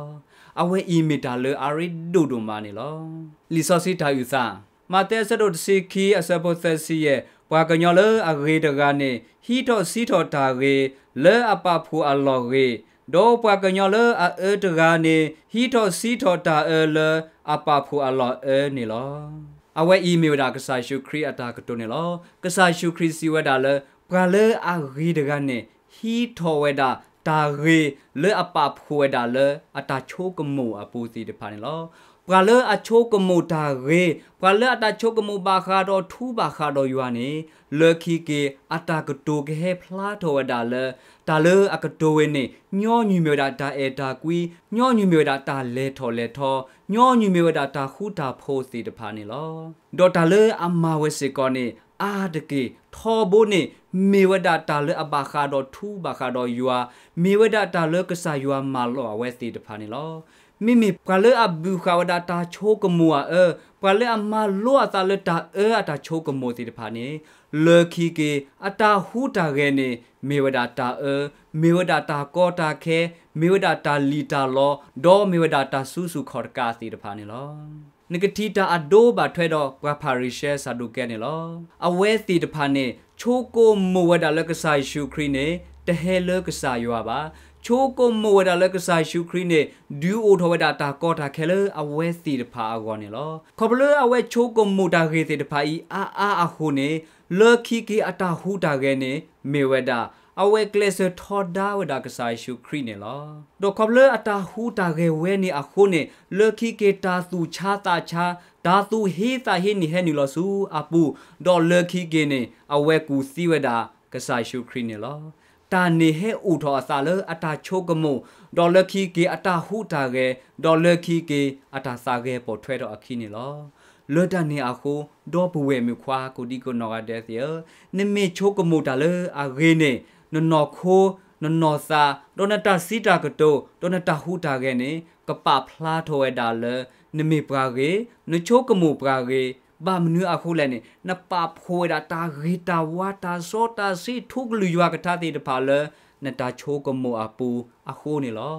အဝဲအံၤမ့ၢ်တၢ်လၢအရ့ဒိၣ်ဒိၣ်မးန့ၣ်လီၤ. လံာ်စီဆှံတၢ်အုၣ်သး, မးသဲအဆၢဒိၣ်တဆံခံအဆၢဖိသၢဆံယဲၢ်, ပှၤကညီလၢအဂ့ၤတဂၤန့ၣ် ဟံးထီၣ်ဆံးထီၣ်တၢ်ဂ့ၤ လၢအပာ်ဖှိၣ်အလီၢ်ဂ့ၤ, ဒီးပှၤကညီလၢအအၢတဂၤန့ၣ် ဟံးထီၣ်ဆံးထီၣ်တၢ်အၢလၢအပာ်ဖှိၣ်အလီၢ်အၢန့ၣ်လီၤ. အဝဲအံၤမ့ၢ်ဝဲဒၣ်ကစၢ်ယ့ၣ်ၡူးခရံာ်အတၢ်ကတိၤန့ၣ်လီၤ. ကစၢ်ယ့ၣ်ၡူးခရံာ်စံးဝဲဒၣ်လၢ ပှၤလၢအဂ့ၤတဂၤန့ၣ် ဟံးထီၣ်ဝဲဒၣ်တၢ်ဂ့ၤလၢအပာ်ဖှိၣ်ဝဲဒၣ်လၢအတၢ်ဆိကမိၣ်အပူၤသ့ၣ်တဖၣ်န့ၣ်လီၤ. ပှၤလၢအဆိကမိၣ်တၢ်ဂ့ၤ, ပှၤလၢအတၢ်ဆိကမိၣ်ဘၣ်ဃးဒီးထူဘၣ်ဃးဒီးယွၤန့ၣ်, လၢခံက့ၤ အတၢ်ကတိၤကဟဲဖျါထီၣ်ဝဲဒၣ်လၢ တၢ်လၢအကတိၤဝဲန့ၣ် ညီနုၢ်မ့ၢ်ဝဲဒၣ်တၢ်အဲၣ်တၢ်ကွံ, ညီနုၢ်မ့ၢ်ဝဲဒၣ်တၢ်လဲၤထီၣ်လဲၤထီ, ညီနုၢ်မ့ၢ်ဝဲဒၣ်တၢ်ဃူတၢ်ဖိးသ့ၣ်တဖၣ်န့ၣ်လီၤ. ဒီးတၢ်လၢအမၤဝဲစ့ၢ်ကီးန့ၣ် အါတက့ၢ်ထီဘိန့ၣ် မ့ၢ်ဝဲဒၣ်တၢ်လၢအဘၣ်ဃးဒီးထူဘၣ်ဃးဒီးယွၤ, မ့ၢ်ဝဲဒၣ်တၢ်လၢကစၢ်ယွၤမၢလီၤအဝဲသ့ၣ်တဖၣ်န့ၣ်လီၤ. မ့မ့ၢ်ပှၤလၢအဘုၣ်ဃာ်ဝဲဒၣ်တၢ်ဆိကမိၣ်အအၢ, ပှၤလၢအမၤလိအသးလၢတၢ်အၢအတၢ်ဆိကမိၣ်သ့ၣ်တဖၣ်န့ၣ်, လၢခံက့ၤ အတၢ်ဟူးတၢ်ဂဲၤန့ၣ် မ့ၢ်ဝဲဒၣ်တၢ်အၢ, မ့ၢ်ဝဲဒၣ်တၢ်ကီတၢ်ခဲ, မ့ၢ်ဝဲဒၣ်တၢ်လံၣ်တၢ်လီ, ဒီးမ့ၢ်ဝဲဒၣ်တၢ်စုဆူၣ်ခီၣ်တကးသ့ၣ်တဖၣ်န့ၣ်လီၤ. နကထံၣ်တၢ်အဒိဘၣ်ထွဲဒီးပှၤဖၤရံၤၡဲ စၤဒူးကဲန့ၣ်လီၤ. အဝဲသ့ၣ်တဖၣ်န့ၣ် ဆိကမိၣ်ဝဲဒၣ်လၢကစၢ်ယ့ၣ်ၡူးခရံာ်န့ၣ် တဟဲလၢကစၢ်ယွၤဘၣ်. ဆိကမိၣ်ဝဲဒၣ်လၢကစၢ်ယ့ၣ်ၡူးခရံာ်န့ၣ် ဒုးအိၣ်ထီၣ်ဝဲဒၣ်တၢ်ကီတၢ်ခဲလၢအဝဲသ့ၣ်တဖၣ်အဂီၢ်န့ၣ်လီၤ. ခီဖျိလၢအဝဲဆိကမိၣ်တၢ်ဂ့ၢ်သ့ၣ်တဖၣ်အံၤအါအါအဃိန့ၣ်, လၢခံက့ၤအတၢ်ဟူးတၢ်ဂဲၤန့ၣ် မ့ၢ်ဝဲဒၣ် အဝဲကျဲးစၢးထီဒါဝဲဒၣ်ကစၢ်ယ့ၣ်ၡူးခရံာ်န့ၣ်လီၤ. ဒီးခီဖျိလၢအတၢ်ဟူးတၢ်ဂဲၤဝဲန့ၣ်အဃိန့ၣ်, လၢခံက့ၤတၢ်သူၣ်ဆါသးဆါ, တၢ်သူၣ်ဟ့သးဟ့န့ၣ်ဟဲနုာ်လီၤဆူအပူၤ, ဒီးလၢခံက့ၤန့ၣ် အဝဲကူၣ်သံဝဲဒၣ်ကစၢ်ယ့ၣ်ၡူးခရံာ်န့ၣ်လီၤ. တၢ်န့ၣ်ဟဲအိၣ်ထီၣ်အသးလၢအတၢ်ဆိကမိၣ်, ဒီးလၢခံက့ၤအတၢ်ဟူးတၢ်ဂဲၤ, ဒီးလၢခံက့ၤအတၢ်သးဂဲၤပိာ်ထွဲထီၣ်အခံန့ၣ်လီၤ. လၢတၢ်န့ၣ်အဃိ, ဒီပုၢ်ဝဲၢ်မုၣ်ခွါကိးဒံကိးနီၢ်ဂၤဒဲးသ့ၣ်ဧၢ, နမ့ၢ်ဆိကမိၣ်တၢ်လၢအဂ့ၤန့ၣ်, နနီၢ်ခိ, နနီၢ်သး, ဒီးနတၢ်စံးတၢ်ကတိၤ, ဒီးနတၢ်ဟူးတၢ်ဂဲၤန့ၣ် ကပာ်ဖျါထီၣ်ဝဲဒၣ်လၢ နမ့ၢ်ပှၤဂ့ၤ, နဆိကမိၣ်ပှၤဂ့ၤ, ဘၣ်မနုၤအဃိလဲၣ်န့ၣ်, နပာ်ဖှိၣ်ဝဲဒၣ်တၢ်ဂ့ၤတၢ်ဝါ တၢ်စီတၢ်ဆှံ ထူကလုၢ်ယွၤကထါသ့ၣ်တဖၣ်လၢ နတၢ်ဆိကမိၣ်အပူၤအဃိန့ၣ်လီၤ.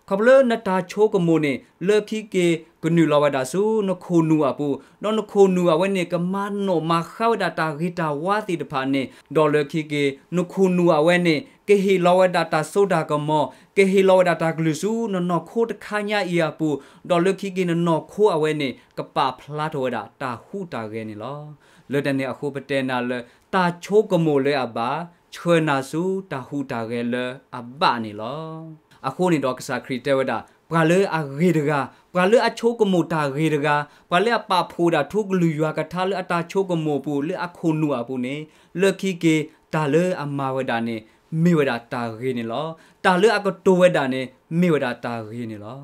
ခီဖျိလၢနတၢ်ဆိကမိၣ်န့ၣ် လၢခံက့ၤကနုာ်လီၤဝဲဒၣ်ဆူနခိၣ်နူာ်အပူၤ, ဒီးနခိၣ်နူာ်အဝဲန့ၣ် ကမၤနီၣ်မၤဃါဝဲဒၣ်တၢ်ဂ့ၤတၢ်ဝါသ့ၣ်တဖၣ်န့ၣ်, ဒီးလၢခံက့ၤ နခိၣ်နူာ်အဝဲန့ၣ် ကဟ့ၣ်လီၤဝဲဒၣ်တၢ်စိတၢ်ကမီၤ, ကဟ့ၣ်လီၤဝဲဒၣ်တၢ်ကလုၢ်ဆူနနီၢ်ခိတခါညါအံၤအပူၤ, ဒီးလၢခံက့ၤနနီၢ်ခိအဝဲန့ၣ် ကပာ်ဖျါထီၣ်ဝဲဒၣ်တၢ်ဟူးတၢ်ဂဲၤန့ၣ်လီၤ. လၢတၢ်န့ၣ်အဃိပတဲနၤလၢ တၢ်ဆိကမိၣ်လၢအဘၣ် ဆှၢနၤဆူတၢ်ဟူးတၢ်ဂဲၤလၢအဘၣ်န့ၣ်လီၤ. အဃိန့ၣ်ဒီးကစၢ်ခရံာ်တဲဝဲဒၣ် ပှၤလၢအဂ့ၤတဂၤ, ပှၤလၢအဆိကမိၣ်တၢ်ဂ့ၤတဂၤ, ပှၤလၢအပာ်ဖှိၣ်ဝဲဒၣ်ထူကလုၢ်ယွၤကထါလၢအတၢ်ဆိကမိၣ်အပူၤ လၢအခိၣ်နူာ်အပူၤန့ၣ်, လၢခံက့ၤတၢ်လၢအမၤဝဲဒၣ်န့ၣ် မ့ၢ်ဝဲဒၣ်တၢ်ဂ့ၤန့ၣ်လီၤ. တၢ်လၢအကတိၤဝဲဒၣ်န့ၣ် မ့ၢ်ဝဲဒၣ်တၢ်ဂ့ၤန့ၣ်လီၤ.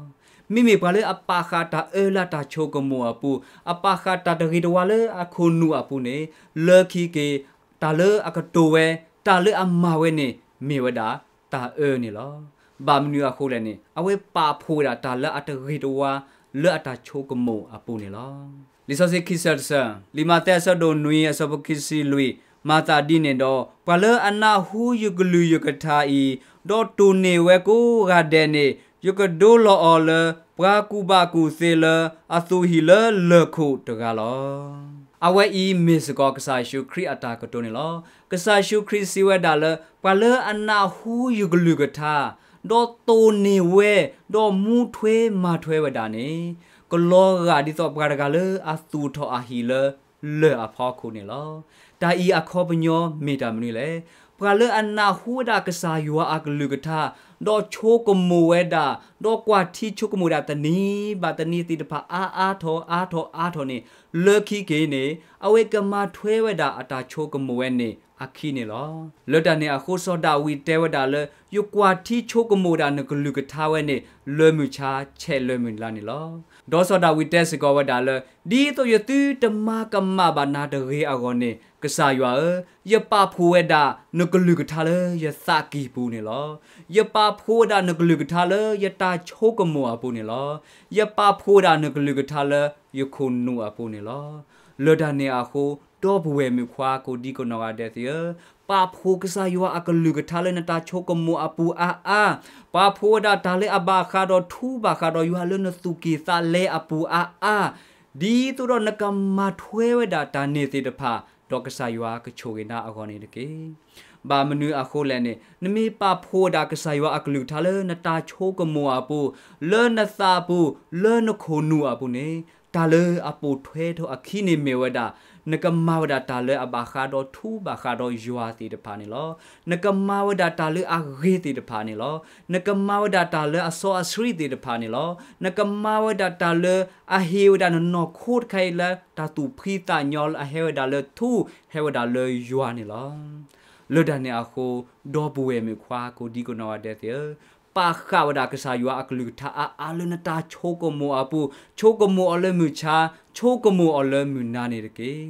မ့မ့ၢ်ပှၤလၢအပာ်ဃာ်တၢ်အၢလၢအတၢ်ဆိကမိၣ်အပူၤ, အပာ်ဃာ်တၢ်တဂ့ၤတဝါလၢအခိၣ်နူာ်အပူၤန့ၣ်, လၢခံက့ၤ တၢ်လၢအကတိၤဝဲ, တၢ်လၢအမၤဝဲန့ၣ် မ့ၢ်ဝဲဒၣ်တၢ်အၢန့ၣ်လီၤ. ဘၣ်မနုၤအဃိလဲၣ်န့ၣ်, အဝဲပာ်ဖှိၣ်ဝဲဒၣ်တၢ်လၢအတဂ့ၤတဝါ လၢအတၢ်ဆိကမိၣ်အပူၤန့ၣ်လီၤ. လံာ်စီဆှံခံဆၢတဆၢ, လံာ်မးသဲအဆၢဒိၣ်နွံအဆၢဖိခံဆံလွံၢ်, မၤသးဒ်န့ၣ်ဒီး ပှၤလၢအနၢ်ဟူယကလုၢ်ယကထါအံၤ, ဒီးတိၢ်န့ၢ်ဝဲကိးဂၤဒဲးန့ၣ်, ယကဒိလီၤအီၤလၢ ပှၤကူၣ်ဘၣ်ကူၣ်သ့လၢအသူၣ်ဟံၣ်လၢလၢၢ်ခိၣ်တဂၤလီၤ. အဝဲအံၤမ့ၢ်စ့ၢ်ကီးကစၢ်ယ့ၣ်ၡူးခရံာ်အတၢ်ကတိၤန့ၣ်လီၤ. ကစၢ်ယ့ၣ်ၡူးခရံာ်စံးဝဲဒၣ်လၢ ပှၤလၢအနၢ်ဟူယကလုၢ်ကထါ, ဒီးတိၢ်န့ၢ်ဝဲ, ဒီးမူထွဲမၤထွဲဝဲဒၣ်န့ၣ်, ကလီၤဂာ်ဒ်သိးပှၤတဂၤလၢအသူၣ်ထီၣ်အဟံၣ်လၢ လၢၢ်အဖီခိၣ်န့ၣ်လီၤ. တၢ်အံၤအခီပညီမ့ၢ်တၢ်မနုၤလဲၣ်. ပှၤလၢအနၢ်ဟူဝဲဒၣ်ကစၢ်ယွၤအကလုၢ်ကထါ, ဒီးဆိကမိၣ်ဝဲဒၣ်, ဒီးကွၢ်ထံဆိကမိၣ်ဝဲဒၣ်တနံၤဘၣ်တနံၤသ့ၣ်တဖၣ်အါအါထီၣ်အါထီၣ်အါထီၣ်န့ၣ်, လၢခံက့ၤန့ၣ် အဝဲကမၤထွဲဝဲဒၣ်အတၢ်ဆိကမိၣ်ဝဲန့ၣ်အခံန့ၣ်လီၤ. လၢတၢ်န့ၣ်အဃိစီၤဒၤဝံးတဲဝဲဒၣ်လၢ ယကွၢ်ထံဆိကမိၣ်ဝဲဒၣ်နကလုၢ်ကထါဝဲန့ၣ် လၢမုၢ်ဆါဆဲးလၢမုၢ်လါန့ၣ်လီၤ. ဒီးစီၤဒၤဝံးတဲစ့ၢ်ကီးဝဲဒၣ်လၢ ဒ်သိးယသုတမၤကမၣ်ဘၣ်နၤတဂ့ၤအဂီၢ်န့ၣ် ကစၢ်ယွၤဧၢ, ယပာ်ဖှိၣ်ဝဲဒၣ်နကလုၢ်ကထါလၢယသးကံၢ်ပူၤန့ၣ်လီၤ. ယပာ်ဖှိၣ်ဝဲဒၣ်နကလုၢ်ကထါလၢယတၢ်ဆိကမိၣ်အပူၤန့ၣ်လီၤ. ယပာ်ဖှိၣ်ဝဲဒၣ်နကလုၢ်ကထါလၢယခိၣ်နူာ်အပူၤန့ၣ်လီၤ. လၢတၢ်န့ၣ်အဃိ ဒီပုၢ်ဝဲၢ်မုၣ်ခွါကိးဒံကိးနီၢ်ဂၤဒဲးသ့ၣ်ဧၢ, ပာ်ဖှိၣ်ကစၢ်ယွၤအကလုၢ်ကထါလၢနတၢ်ဆိကမိၣ်အပူၤအါအါ, ပာ်ဖှိၣ်ဝဲဒၣ်တၢ်လၢအဘၣ်ဃးဒီးထူဘၣ်ဃးဒီးယွၤလၢနသူၣ်ကံၢ်သးလဲအပူၤအါအါ, ဒ်သိးဒီးနကမၤထွဲဝဲဒၣ်တၢ်န့ၣ်သ့ၣ်တဖၣ်, ဒီးကစၢ်ယွၤကဆိၣ်ဂ့ၤနၤအဂီၢ်န့ၣ်တက့ၢ်. ဘၣ်မနုၤအဃိလဲၣ်န့ၣ်, နမ့ၢ်ပာ်ဖှိၣ်ဝဲဒၣ်ကစၢ်ယွၤအကလုၢ်ကထါလၢနတၢ်ဆိကမိၣ်အပူၤ, လၢနသးပူၤ, လၢနခိၣ်နူာ်အပူၤန့ၣ်, တၢ်လၢအပိာ်ထွဲထီၣ်အခံန့ၣ်မ့ၢ်ဝဲဒၣ်, နကမၤဝဲဒၣ်တၢ်လၢအဘၣ်ဃးဒီးထူဘၣ်ဃးဒီးယွၤသ့ၣ်တဖၣ်န့ၣ်လီၤ. နကမၤဝဲဒၣ်တၢ်လၢအဂ့ၤသ့ၣ်တဖၣ်န့ၣ်လီၤ. နကမၤဝဲဒၣ်တၢ်လၢအစီအဆှံသ့ၣ်တဖၣ်န့ၣ်လီၤ. နကမၤဝဲဒၣ်တၢ်လၢအဟ့ၣ်ဝဲဒၣ်နနီၢ်ခိတခါအံၤလၢတၢ်သူၣ်ဖှံသးညီလၢအဟဲဝဲဒၣ်လၢထူ, ဟဲဝဲဒၣ်လၢယွၤန့ၣ်လီၤ. လၢတၢ်န့ၣ်အဃိ, ဒီပုၢ်ဝဲၢ်မုၣ်ခွါကိးဒံကိးနီၢ်ဂၤဒဲးသ့ၣ်ဧၢ, ပာ်ဃာ်ဝဲဒၣ်ကစၢ်ယွၤအကလုၢ်ကထါအါအါလၢနတၢ်ဆိကမိၣ်အပူၤ, ဆိကမိၣ်အီၤလၢမုၢ်ဆါ, ဆိကမိၣ်အီၤလၢမုၢ်နၤန့ၣ်တက့ၢ်.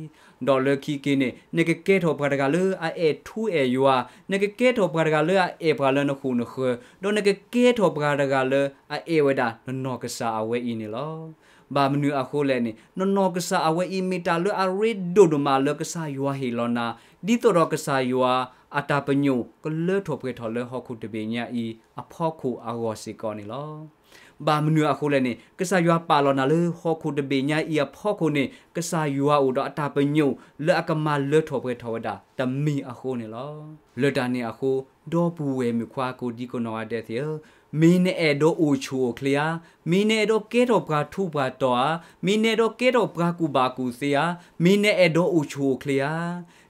ဒီးလၢခံက့ၤန့ၣ် နကကဲထီၣ်ပှၤတဂၤလၢအအဲၣ်ထူအဲၣ်ယွၤ, နကကဲထီၣ်ပှၤတဂၤလၢအအဲၣ်ပှၤလၢနဃိာ်နဃၢၤ, ဒီးနကကဲထီၣ်ပှၤတဂၤလၢအအဲၣ်ဝဲဒၣ်နနီၢ်ကစၢ်အဝဲအံၤန့ၣ်လီၤ. ဘၣ်မနုၤအဃိလဲၣ်န့ၣ် နနီၢ်ကစၢ်အဝဲအံၤမ့ၢ်တၢ်လၢအရ့ဒိၣ်ဒိၣ်မးလၢကစၢ်ယွၤဟ့ၣ်လီၤနၤ, ဒ်သိးဒီးကစၢ်ယွၤအတၢ်ပညိၣ်ကလၢထီၣ်ပှဲၤထီၣ်လၢဟီၣ်ခိၣ်တဘ့ၣ်ညါအံၤအဖီခိၣ်အဂီၢ်စ့ၢ်ကီးန့ၣ်လီၤ. ဘၣ်မနုၤအဃိလဲၣ်န့ၣ် ကစၢ်ယွၤပာ်လီၤနၤလၢဟီၣ်ခိၣ်တဘ့ၣ်ညါအံၤအဖီခိၣ်န့ၣ် ကစၢ်ယွၤအိၣ်ဒီးအတၢ်ပညိၣ်လၢအကမၤလၢထီၣ်ပှဲၤထီၣ်ဝဲဒၣ်တမံၤအဃိန့ၣ်လီၤ. လၢတၢ်န့ၣ်အဃိ ဒီပုၢ်ဝဲၢ်မုၣ်ခွါကိးဒံကိးနီၢ်ဂၤဒဲးသ့ၣ်ဧၢ, မ့ၢ်နအဲၣ်ဒိးအိၣ်ဆူၣ်အိၣ်ချ့ဧါ, မ့ၢ်နအဲၣ်ဒိးကဲထီၣ်ပှၤထူးပှၤတီၤဧါ, မ့ၢ်နအဲၣ်ဒိးကဲထီၣ်ပှၤကူၣ်ဘၣ်ကူၣ်သ့ဧါ, မ့ၢ်နအဲၣ်ဒိးအိၣ်ဆူၣ်အိၣ်ချ့ဧါ.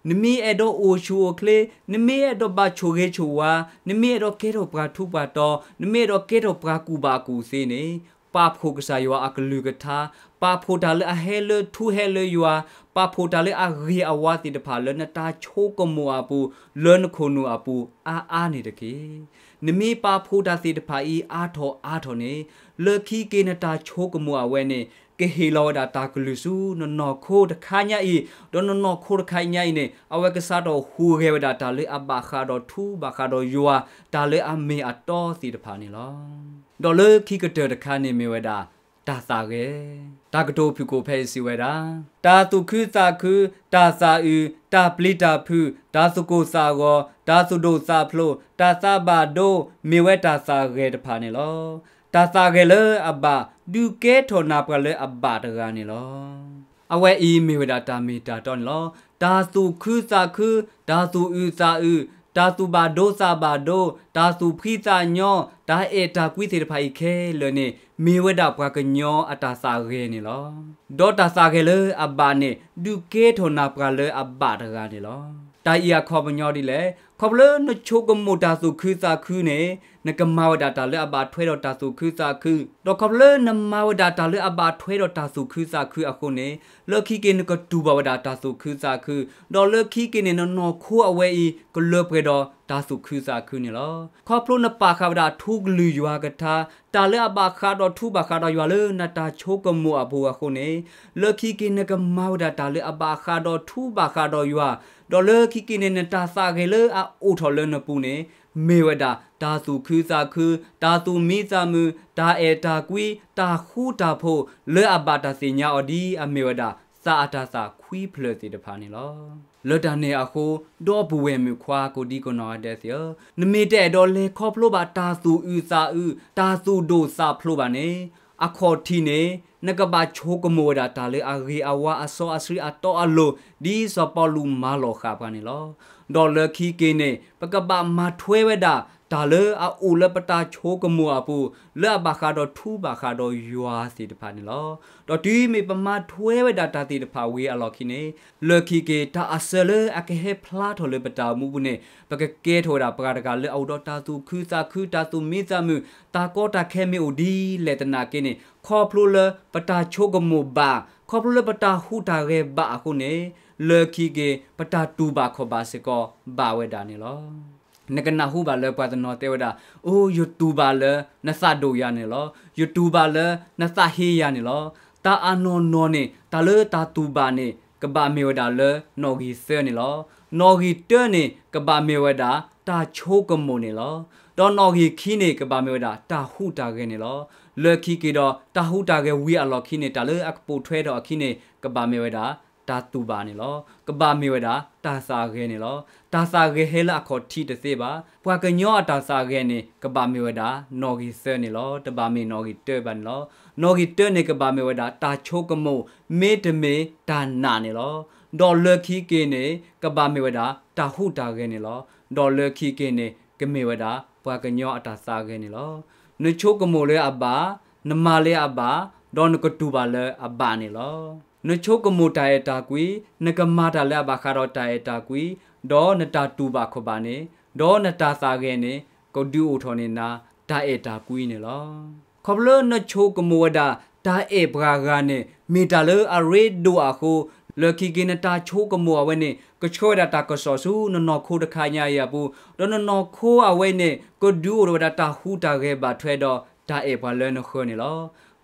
နမ့ၢ်အဲၣ်ဒိးအိၣ်ဆူၣ်အိၣ်ချ့, နမ့ၢ်အဲၣ်ဒိးဘၣ်ဆိၣ်ဂ့ၤဆိၣ်ဝါ, နမ့ၢ်အဲၣ်ဒိးကဲထီၣ်ပှၤထူးပှၤတီၤ, နမ့ၢ်အဲၣ်ဒိးကဲထီၣ်ပှၤကူၣ်ဘၣ်ကူၣ်သ့န့ၣ် ပာ်ဖှိၣ်ကစၢ်ယွၤအကလုၢ်ကထါ, ပာ်ဖှိၣ်တၢ်လၢအဟဲလၢထူဟဲလၢယွၤ, ပာ်ဖှိၣ်တၢ်လၢအဂ့ၤအဝါသ့ၣ်တဖၣ်လၢနတၢ်ဆိကမိၣ်အပူၤ, လၢနခိၣ်နူာ်အပူၤအါအါန့ၣ်တက့ၢ်. နမ့ၢ်ပာ်ဖှိၣ်တၢ်သ့ၣ်တဖၣ်အံၤအါထီၣ်အါထီၣ်န့ၣ် လၢခံက့ၤနတၢ်ဆိကမိၣ်အဝဲန့ၣ် ကဟ့ၣ်လီၤဝဲဒၣ်တၢ်ကလုၢ်ဆူနနီၢ်ခိတခါညါအံၤ, ဒီးနနီၢ်ခိတခါညါအံၤန့ၣ် အဝဲကစးထီၣ်ဟူးဂဲၤဝဲဒၣ်တၢ်လၢအဘၣ်ဃးဒီးထူဘၣ်ဃးဒီးယွၤ, တၢ်လၢအမ့ၢ်အတီသ့ၣ်တဖၣ်န့ၣ်လီၤ. ဒီးလၢခံကတၢၢ်တခါန့ၣ်မ့ၢ်ဝဲဒၣ် တၢ်သးဂဲၤ, တၢ်ကတိၤဖုၣ်ကိာ်ဖဲအံၤစံးဝဲဒၣ်, တၢ်သူၣ်ခုသးခု, တၢ်သးအုး, တၢ်ပျံၤတၢ်ဖုး, တၢ်သူၣ်ကိၢ်သးဂီၤ, တၢ်သူၣ်ဒိၣ်သးဖျိး, တၢ်သးဘၣ်ဒိ မ့ၢ်ဝဲတၢ်သးဂဲၤတဖၣ်န့ၣ်လီၤ. တၢ်သးဂဲၤလၢအဘၣ် ဒုးကဲထီၣ်နၤပှၤလၢအဘၣ်တဂၤန့ၣ်လီၤ. အဝဲအံၤမ့ၢ်ဝဲဒၣ်တၢ်မ့ၢ်တၢ်တီန့ၣ်လီၤ. တၢ်သူၣ်ခုသးခု, တၢ်သူၣ်အုးသးအုး, တၢ်သူၣ်ဘၣ်ဒိသးဘၣ်ဒိ, တၢ်သူၣ်ဖှံသးညီ, တၢ်အဲၣ်တၢ်ကွံသ့ၣ်တဖၣ်အံၤခဲလၢာ်န့ၣ် မ့ၢ်ဝဲဒၣ်ပှၤကညီအတၢ်သးဂဲၤန့ၣ်လီၤ. ဒီးတၢ်သးဂဲၤလၢအဘၣ်န့ၣ် ဒုးကဲထီၣ်နၤပှၤလၢအဘၣ်တဂၤန့ၣ်လီၤ. တၢ်အံၤအခီပညီဒ်လဲၣ်, ခီဖျိလၢနဆိကမိၣ်တၢ်သူၣ်ခုသးခုန့ၣ် နကမၤဝဲဒၣ်တၢ်လၢအဘၣ်ထွဲဒီးတၢ်သူၣ်ခုသးခု, ဒီးခီဖျိလၢနမၤဝဲဒၣ်တၢ်လၢအဘၣ်ထွဲဒီးတၢ်သူၣ်ခုသးခုအဃိန့ၣ် လၢခံက့ၤနကတူၢ်ဘၣ်ဝဲဒၣ်တၢ်သူၣ်ခုသးခု, ဒီးလၢခံက့ၤန့ၣ် နနီၢ်ခိအဝဲအံၤ ကလၢပှဲၤဒီးတၢ်သူၣ်ခုသးခုန့ၣ်လီၤ. ခီဖျိနပာ်ဃာ်ဝဲဒၣ်ထူကလုၢ်ယွၤကထါ, တၢ်လၢအဘၣ်ဃးဒီးထူဘၣ်ဃးဒီးယွၤလၢနတၢ်ဆိကမိၣ်အပူၤအဃိန့ၣ်, လၢခံက့ၤနကမၤဝဲဒၣ်တၢ်လၢအဘၣ်ဃးဒီးထူဘၣ်ဃးဒီးယွၤ, ဒီးလၢခံက့ၤန့ၣ် နတၢ်သးဂဲၤလၢအအိၣ်ထီၣ်လၢနပူၤန့ၣ် မ့ၢ်ဝဲဒၣ် တၢ်သူၣ်ခုသးခု, တၢ်သူၣ်မံသးမုာ်, တၢ်အဲၣ်တၢ်ကွံ, တၢ်ဃူတၢ်ဖိး လၢအဘၣ်တၢ်သ့ၣ်ညါအီၤဒ်အမ့ၢ်ဝဲဒၣ် သးအတၢ်သးခွံဖျၢၣ်သ့ၣ်တဖၣ်န့ၣ်လီၤ. လၢတၢ်န့ၣ်အဃိ, ဒီပုၢ်ဝဲၢ်မုၣ်ခွါကိးဒံကိးနီၢ်ဂၤဒဲးသ့ၣ်ဧၢ, နမ့ၢ်တအဲၣ်ဒိးလဲၤခီဖျိဘၣ်တၢ်သူၣ်အုးသးအုး, တၢ်သူၣ်ဒိၣ်သးဖျိးဘၣ်န့ၣ်, အခီၣ်ထံးန့ၣ် နကဘၣ်ဆိကမိၣ်ဝဲဒၣ်တၢ်လၢအဂ့ၤအဝါအစီအဆှံအတီအလိၤ ဒ်စီၤပီလူးမၤလီၤဃာ်ပှၤန့ၣ်လီၤ. ဒီးလၢခံက့ၤန့ၣ် ပကဘၣ်မၤထွဲဝဲဒၣ် တၢ်လၢအအိၣ်လၢပတၢ်ဆိကမိၣ်အပူၤ လၢအဘၣ်ဃးဒီးထူဘၣ်ဃးဒီးယွၤသ့ၣ်တဖၣ်န့ၣ်လီၤ. ဒီးတုၤမ့ၢ်ပမၤထွဲဝဲဒၣ်တၢ်သ့ၣ်တဖၣ်ဝံၤအလီၢ်ခံန့ၣ်, လၢခံက့ၤတၢ်အစၢလၢအကဟဲဖျါထီၣ်လၢပတၢ်အိၣ်မူပူၤန့ၣ် ပကကဲထီၣ်ဝဲဒၣ်ပှၤတဂၤလၢအအိၣ်ဒီးတၢ်သူၣ်ခုသးခု, တၢ်သူၣ်မံသးမုာ်, တၢ်ကီတၢ်ခဲမ့ၢ်အိၣ်ဒ်လဲၣ်သနာ်က့န့ၣ် ခီဖျိလၢပတၢ်ဆိကမိၣ်ဘၣ်, ခီဖျိလၢပတၢ်ဟူးတၢ်ဂဲၤဘၣ်အဃိန့ၣ်, လၢခံက့ၤ ပတၢ်တူၢ်ဘၣ်ခီၣ်ဘၣ်စ့ၢ်ကီးဘၣ်ဝဲဒၣ်န့ၣ်လီၤ. နကနၢ်ဟူဘၣ်လၢပှၤတနီၤတဲဝဲဒၣ်, အိ, ယတူၢ်ဘၣ်လၢနသးဒိၣ်ယၤန့ၣ်လီၤ. ယတူၢ်ဘၣ်လၢနသးဟ့ယၤန့ၣ်လီၤ. တၢ်အနီၢ်နီၢ်န့ၣ် တၢ်လၢတၢ်တူၢ်ဘၣ်န့ၣ် ကဘၣ်မ့ၢ်ဝဲဒၣ်လၢနီၣ်ဂံၢ်သၢန့ၣ်လီၤ. နီၣ်ဂံၢ်တၢန့ၣ် ကဘၣ်မ့ၢ်ဝဲဒၣ်တၢ်ဆိကမိၣ်န့ၣ်လီၤ. ဒီးနီၣ်ဂံၢ်ခံန့ၣ် ကဘၣ်မ့ၢ်ဝဲဒၣ်တၢ်ဟူးတၢ်ဂဲၤန့ၣ်လီၤ. လၢခံက့ၤဒီး တၢ်ဟူးတၢ်ဂဲၤဝံၤအလီၢ်ခံန့ၣ် တၢ်လၢအကပိာ်ထွဲထီၣ်အခံန့ၣ် ကဘၣ်မ့ၢ်ဝဲဒၣ် တၢ်တူၢ်ဘၣ်န့ၣ်လီၤ. ကဘၣ်မ့ၢ်ဝဲဒၣ် တၢ်သးဂဲၤန့ၣ်လီၤ. တၢ်သးဂဲၤဟဲလၢအခီၣ်ထံးတသ့ဘၣ်. ပှၤကညီအတၢ်သးဂဲၤန့ၣ် ကဘၣ်မ့ၢ်ဝဲဒၣ် နီၣ်ဂံၢ်သၢန့ၣ်လီၤ. တဘၣ်မ့ၢ်နီၣ်ဂံၢ်တၢဘၣ်န့ၣ်လီၤ. နီၣ်ဂံၢ်တၢန့ၣ် ကဘၣ်မ့ၢ်ဝဲဒၣ် တၢ်ဆိကမိၣ် မ့တမ့ၢ်တၢ်နာ်န့ၣ်လီၤ. ဒီးလၢခံက့ၤန့ၣ် ကဘၣ်မ့ၢ်ဝဲဒၣ် တၢ်ဟူးတၢ်ဂဲၤန့ၣ်လီၤ. ဒီးလၢခံက့ၤန့ၣ် ကမ့ၢ်ဝဲဒၣ် ပှၤကညီအတၢ်သးဂဲၤန့ၣ်လီၤ. နဆိကမိၣ်လၢအဘၣ်, နမၤလၢအဘၣ်, ဒီးနကတူၢ်ဘၣ်လၢအဘၣ်န့ၣ်လီၤ. နဆိကမိၣ်တၢ်အဲၣ်တၢ်ကွံ, နကမၤတၢ်လၢအဘၣ်ဃးဒီးတၢ်အဲၣ်တၢ်ကွံ, ဒီးနတၢ်တူၢ်ဘၣ်ခီၣ်ဘၣ်န့ၣ်, ဒီးနတၢ်သးဂဲၤန့ၣ် ကဒုးအိၣ်ထီၣ်န့ၢ်နၤ တၢ်အဲၣ်တၢ်ကွံန့ၣ်လီၤ. ခီဖျိလၢနဆိကမိၣ်ဝဲဒၣ် တၢ်အဲၣ်ပှၤဂၤန့ၣ် မ့ၢ်တၢ်လၢအရ့ဒိၣ်အဃိ, လၢခံက့ၤနတၢ်ဆိကမိၣ်အဝဲန့ၣ် ကဆှၢဝဲဒၣ်တၢ်ကစီၣ်ဆူနနီၢ်ခိတခါညါအံၤအပူၤ, ဒီးနနီၢ်ခိအဝဲန့ၣ် ကဒုးအိၣ်ထီၣ်ဝဲဒၣ်တၢ်ဟူးတၢ်ဂဲၤဘၣ်ထွဲဒီးတၢ်အဲၣ်ပှၤလၢနဃၢၤန့ၣ်လီၤ.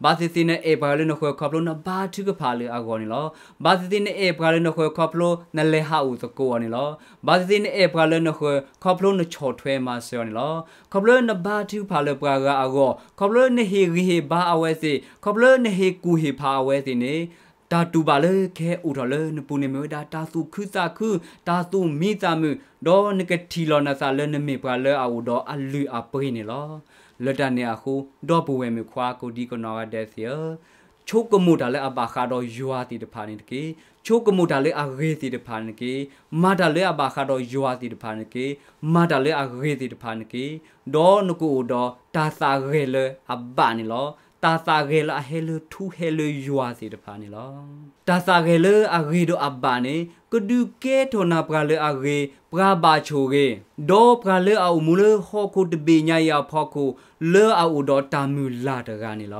ဘၣ်သ့ၣ်သ့ၣ်နအဲၣ်ပှၤလၢနဃၢၤခီဖျိနဘါထုကဖၣ်လၢအဂီၢ်န့ၣ်လီၤ. ဘၣ်သ့ၣ်သ့ၣ်နအဲၣ်ပှၤလၢနဃၢၤခီဖျိနလဲၤဟးအိၣ်သကိးအီၤန့ၣ်လီၤ. ဘၣ်သ့ၣ်သ့ၣ်နအဲၣ်ပှၤလၢနဃၢၤခီဖျိနဆီၣ်ထွဲမၤစၢၤအီၤန့ၣ်လီၤ. ခီဖျိလၢနဘါထုကဖၣ်လၢပှၤဂၤအဂီၢ်, ခီဖျိလၢနဟ့ၣ်ဂံၢ်ဟ့ၣ်ဘါအဝဲသ့ၣ်, ခီဖျိလၢနဟ့ၣ်ကူၣ်ဟ့ၣ်ဖးအဝဲသ့ၣ်န့ၣ်, တၢ်တူၢ်ဘၣ်လၢကဟဲအိၣ်ထီၣ်လၢနပူၤန့ၣ်မ့ၢ်ဝဲဒၣ်တၢ်သူၣ်ခုသးခု, တၢ်သူၣ်မံသးမုာ်, ဒီးနကထံၣ်လီၤနသးလၢနမ့ၢ်ပှၤလၢအအိၣ်ဒီးအလုၢ်အပှ့ၤန့ၣ်လီၤ. လၢတၢ်န့ၣ်အဃိ, ဒီပုၢ်ဝဲၢ်မုၣ်ခွါကိးဒံကနီၢ်ဂၤဒဲးသ့ၣ်ဧၢ, ဆိကမိၣ်တၢ်လၢအဘၣ်ဃးဒီးယွၤသ့ၣ်တဖၣ်န့ၣ်တက့ၢ်. ဆိကမိၣ်တၢ်လၢအဂ့ၤသ့ၣ်တဖၣ်န့ၣ်တက့ၢ်. မၤတၢ်လၢအဘၣ်ဃးဒီးယွၤသ့ၣ်တဖၣ်န့ၣ်တက့ၢ်. မၤတၢ်လၢအဂ့ၤသ့ၣ်တဖၣ်န့ၣ်တက့ၢ်. ဒီးနကအိၣ်ဒီးတၢ်သးဂဲၤလၢအဘၣ်န့ၣ်လီၤ. တၢ်သးဂဲၤလၢအဟဲလၢထူဟဲလၢယွၤသ့ၣ်တဖၣ်န့ၣ်လီၤ. တၢ်သးဂဲၤလၢအဂ့ၤဒီးအဘၣ်န့ၣ် ကဒုးကဲထီၣ်နၤပှၤလၢအဂ့ၤ, ပှၤဘၣ်ဆိၣ်ဂ့ၤ, ဒီးပှၤလၢအအိၣ်မူလၢဟီၣ်ခိၣ်တဘ့ၣ်ညါအံၤအဖီခိၣ်, လၢအအိၣ်ဒီးတၢ်မုၢ်လၢ်တဂၤန့ၣ်လီၤ.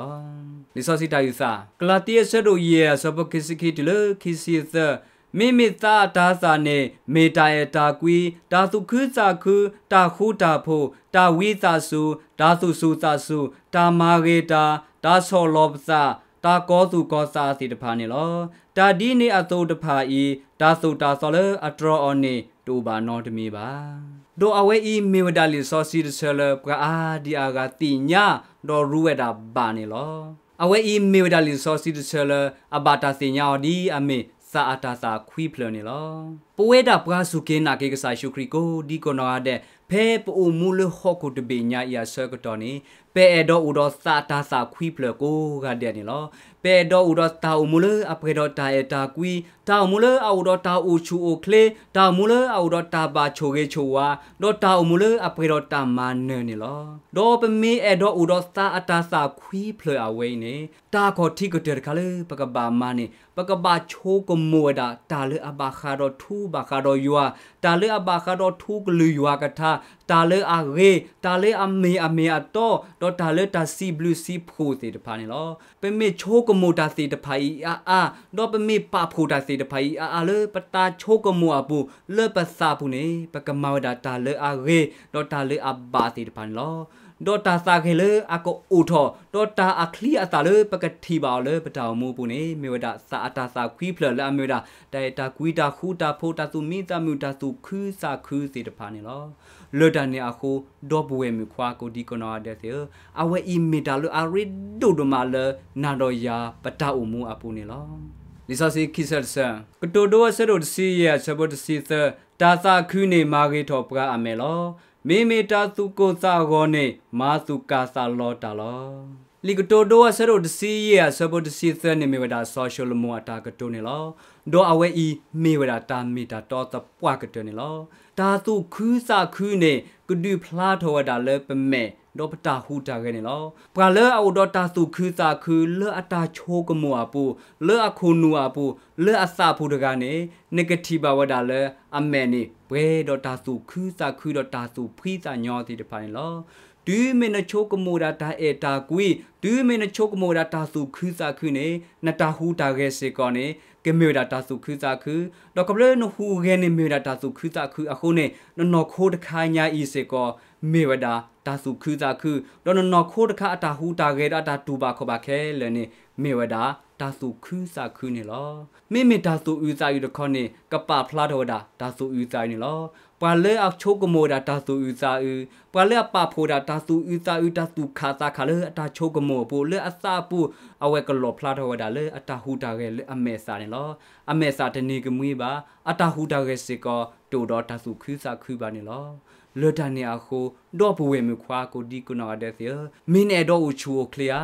လံာ်စီဆှံတၢ်အုၣ်သး, ကလၤတံအဆၢဒိၣ်ယဲၢ်အဆၢဖိခံဆံခံတုၤလၢခံဆံသၢ, မ့မ့ၢ်သးအတၤသၣ်န့ၣ် မ့ၢ်တၢ်အဲၣ်တၢ်ကွံ, တၢ်သူၣ်ခုသးခု, တၢ်ဃူတၢ်ဖိး, တၢ်ဝံသးစူၤ, တၢ်သူၣ်စူၤသးစူၤ, တၢ်မၤဂ့ၤတၢ်, တၢ်ဆီၣ်လီၤပသး, တၢ်ကီၤသူၣ်ကီၤသးသ့ၣ်တဖၣ်န့ၣ်လီၤ. တၢ်ဒ်န့ၣ်အသိးတဖၣ်အံၤ, တၢ်သိၣ်တၢ်သီလၢအတြီအီၤန့ၣ် တအိၣ်ဘၣ်နီတမံၤဘၣ်. ဒီးအဝဲအံၤမ့ၢ်ဝဲဒၣ်လံာ်စီဆှံတဆၢလၢ ပှၤအါဒံအါဂၤသ့ၣ်ညါ ဒီးရူဝဲဒၣ်ဘၣ်န့ၣ်လီၤ. အဝဲအံၤမ့ၢ်ဝဲဒၣ်လံာ်စီဆှံတဆၢလၢ အဘၣ်တၢ်သ့ၣ်ညါအီၤဒ်အမ့ၢ်သးအတၤသၣ်ခွံဖျၢၣ်န့ၣ်လီၤ. ပဝဲဒၣ်ပှၤစူၢ်က့ၤနာ်က့ၤကစၢ်ယ့ၣ်ၡူးခရံာ်ကိးဒံကနီၢ်ဂၤဒဲး, ဖဲပအိၣ်မူလၢဟီၣ်ခိၣ်တဘ့ၣ်ညါအံၤအဆၢကတီၢ်န့ၣ်, ပအဲၣ်ဒိးအိၣ်ဒီးသးအတၤသၣ်ခွံဖျၢၣ်ကိးဂၤဒဲးန့ၣ်လီၤ. ပအဲၣ်ဒိးအိၣ်ဒီးတၢ်အိၣ်မူလၢအပှဲၤဒီးတၢ်အဲၣ်တၢ်ကွံ, တၢ်အိၣ်မူလၢအအိၣ်ဒီးတၢ်အိၣ်ဆူၣ်အိၣ်ချ့, တၢ်အိၣ်မူလၢအအိၣ်ဒီးတၢ်ဘၣ်ဆိၣ်ဂ့ၤဆိၣ်ဝါ, ဒီးတၢ်အိၣ်မူလၢအပှဲၤဒီးတၢ်မၤနၢၤန့ၣ်လီၤ. ဒီးပမ့ၢ်အဲၣ်ဒိးအိၣ်ဒီးသးအတၤသၣ်ခွံဖျၢၣ်အဝဲအံၤန့ၣ်, တၢ်ခီၣ်ထံးကတၢၢ်တခါလၢပကဘၣ်မၤန့ၣ်, ပကဘၣ်ဆိကမိၣ်ဝဲဒၣ်တၢ်လၢအဘၣ်ဃးဒီးထူဘၣ်ဃးဒီးယွၤ, တၢ်လၢအဘၣ်ဃးဒီးထူကလုၢ်ယွၤကထါ, တၢ်လၢအဂ့ၤ, တၢ်လၢအမ့ၢ်အမ့ၢ်အတီ, ဒီးတၢ်လၢတၢ်စံးဘျုးစံးဖှိၣ်သ့ၣ်တဖၣ်န့ၣ်လီၤ. ပမ့ၢ်ဆိကမိၣ်တၢ်သ့ၣ်တဖၣ်အံၤအါအါ, ဒီးပမ့ၢ်ပာ်ဖှိၣ်တၢ်သ့ၣ်တဖၣ်အံၤအါအါလၢပတၢ်ဆိကမိၣ်အပူၤ, လၢပသးပူၤန့ၣ်, ပကမၤဝဲဒၣ်တၢ်လၢအဂ့ၤ, ဒီးတၢ်လၢအဘၣ်သ့ၣ်တဖၣ်န့ၣ်လီၤ. ဒီးတၢ်သးဂဲၤလၢအကအိၣ်ထီၣ်, ဒီးတၢ်အချံအသၣ်လၢပကထံၣ်ဘၣ်အီၤလၢပတၢ်အိၣ်မူအပူၤန့ၣ်, မ့ၢ်ဝဲဒၣ်သးအတၤသၣ်ခွံဖျၢၣ်လၢအမ့ၢ်ဝဲဒၣ် တၢ်အဲၣ်တၢ်ကွံ, တၢ်ဃူတၢ်ဖိး, တၢ်သူၣ်မံသးမုာ်, တၢ်သူၣ်ခုသးခုသ့ၣ်တဖၣ်န့ၣ်လီၤ. လၢတၢ်န့ၣ်အဃိ, ဒီပုၢ်ဝဲၢ်မုၣ်ခွါကိးဒံကနီၢ်ဂၤဒဲးသ့ၣ်ဧၢ, အဝဲအံၤမ့ၢ်တၢ်လၢအရ့ဒိၣ်ဒိၣ်မးလၢနၤဒီးယၤပတၢ်အိၣ်မူအပူၤန့ၣ်လီၤ. လံာ်စီဆှံခံဆၢတဆၢ, ကတိၤဒိအဆၢဒိၣ်တဆံယဲၢ်အဆၢဖိတဆံသၢ, တၢ်သးခုန့ၣ်မၤဂ့ၤထီၣ်ပှၤအမဲာ်လီၤ. မ့မ့ၢ်တၢ်သူၣ်ကိၢ်သးဂီၤန့ၣ် မၤသူၣ်ကၢ်သးလီၤတၢ်လီၤ. လံာ်ကတိၤဒိအဆၢဒိၣ်တဆံယဲၢ်အဆၢဖိတဆံသၢန့ၣ်မ့ၢ်ဝဲဒၣ်စီၤၡလိၤမိၣ်အတၢ်ကတိၤန့ၣ်လီၤ. ဒီးအဝဲအံၤမ့ၢ်ဝဲဒၣ်တၢ်မ့ၢ်တၢ်တီသပှၢ်ကတၢၢ်န့ၣ်လီၤ. တၢ်သူၣ်ခုသးခုန့ၣ် ကဒုးဖျါထီၣ်ဝဲဒၣ်လၢပမဲာ် ဒီးပတၢ်ဟူးတၢ်ဂဲၤန့ၣ်လီၤ. ပှၤလၢအအိၣ်ဒီးတၢ်သူၣ်ခုသးခုလၢအတၢ်ဆိကမိၣ်အပူၤ, လၢအခိၣ်နူာ်အပူၤ, လၢအသးပူၤတဂၤန့ၣ်, နကထံၣ်ဘၣ်ဝဲဒၣ်လၢအမဲာ်န့ၣ် ပှဲၤဒီးတၢ်သူၣ်ခုသးခုဒီးတၢ်သူၣ်ဖှံသးညီသ့ၣ်တဖၣ်န့ၣ်လီၤ. တုၤမ့ၢ်နဆိကမိၣ်ဝဲဒၣ်တၢ်အဲၣ်တၢ်ကွံ, တုၤမ့ၢ်နဆိကမိၣ်ဝဲဒၣ်တၢ်သူၣ်ခုသးခုန့ၣ်, နတၢ်ဟူးတၢ်ဂဲၤစ့ၢ်ကီးန့ၣ် ကမ့ၢ်ဝဲဒၣ်တၢ်သူၣ်ခုသးခု, ဒီးခီဖျိလၢနဟူးဂဲၤန့ၣ်မ့ၢ်ဝဲဒၣ်တၢ်သူၣ်ခုသးခုအဃိန့ၣ်, နနီၢ်ခိတခါညါအံၤစ့ၢ်ကီး မ့ၢ်ဝဲဒၣ်တၢ်သူၣ်ခုသးခု, ဒီးနနီၢ်ခိတခါအတၢ်ဟူးတၢ်ဂဲၤဒီးအတၢ်တူၢ်ဘၣ်ခီၣ်ဘၣ်ခဲလၢာ်န့ၣ် မ့ၢ်ဝဲဒၣ်တၢ်သူၣ်ခုသးခုန့ၣ်လီၤ. မ့မ့ၢ်တၢ်သူၣ်အုးသးအုးတခီန့ၣ် ကပာ်ဖျါထီၣ်ဝဲဒၣ်တၢ်သူၣ်အုးသးအုးန့ၣ်လီၤ. ပှၤလၢအဆိကမိၣ်ဝဲဒၣ်တၢ်သူၣ်အုးသးအုး, ပှၤလၢအပာ်ဖှိၣ်ဝဲဒၣ်တၢ်သူၣ်အုးသးအုး တၢ်သူၣ်ခးသးခးလၢအတၢ်ဆိကမိၣ်အပူၤ လၢအသးအပူၤ, အဝဲကလီၣ်ဖျါထီၣ်ဝဲဒၣ်လၢအတၢ်ဟူးတၢ်ဂဲၤလၢအမဲာ်သၣ်န့ၣ်လီၤ. အမဲာ်သၣ်တန့ၢ်ကမှံဘၣ်, အတၢ်ဟူးတၢ်ဂဲၤစ့ၢ်ကီး တအိၣ်ဒီးတၢ်သူၣ်ခုသးခုဘၣ်န့ၣ်လီၤ. လၢတၢ်န့ၣ်အဃိ, ဒီပုၢ်ဝဲၢ်မုၣ်ခွါကိးဒံကနီၢ်ဂၤဒဲးသ့ၣ်ဧၢ, မ့ၢ်နအဲၣ်ဒိးအိၣ်ဆူၣ်အိၣ်ချ့ဧါ,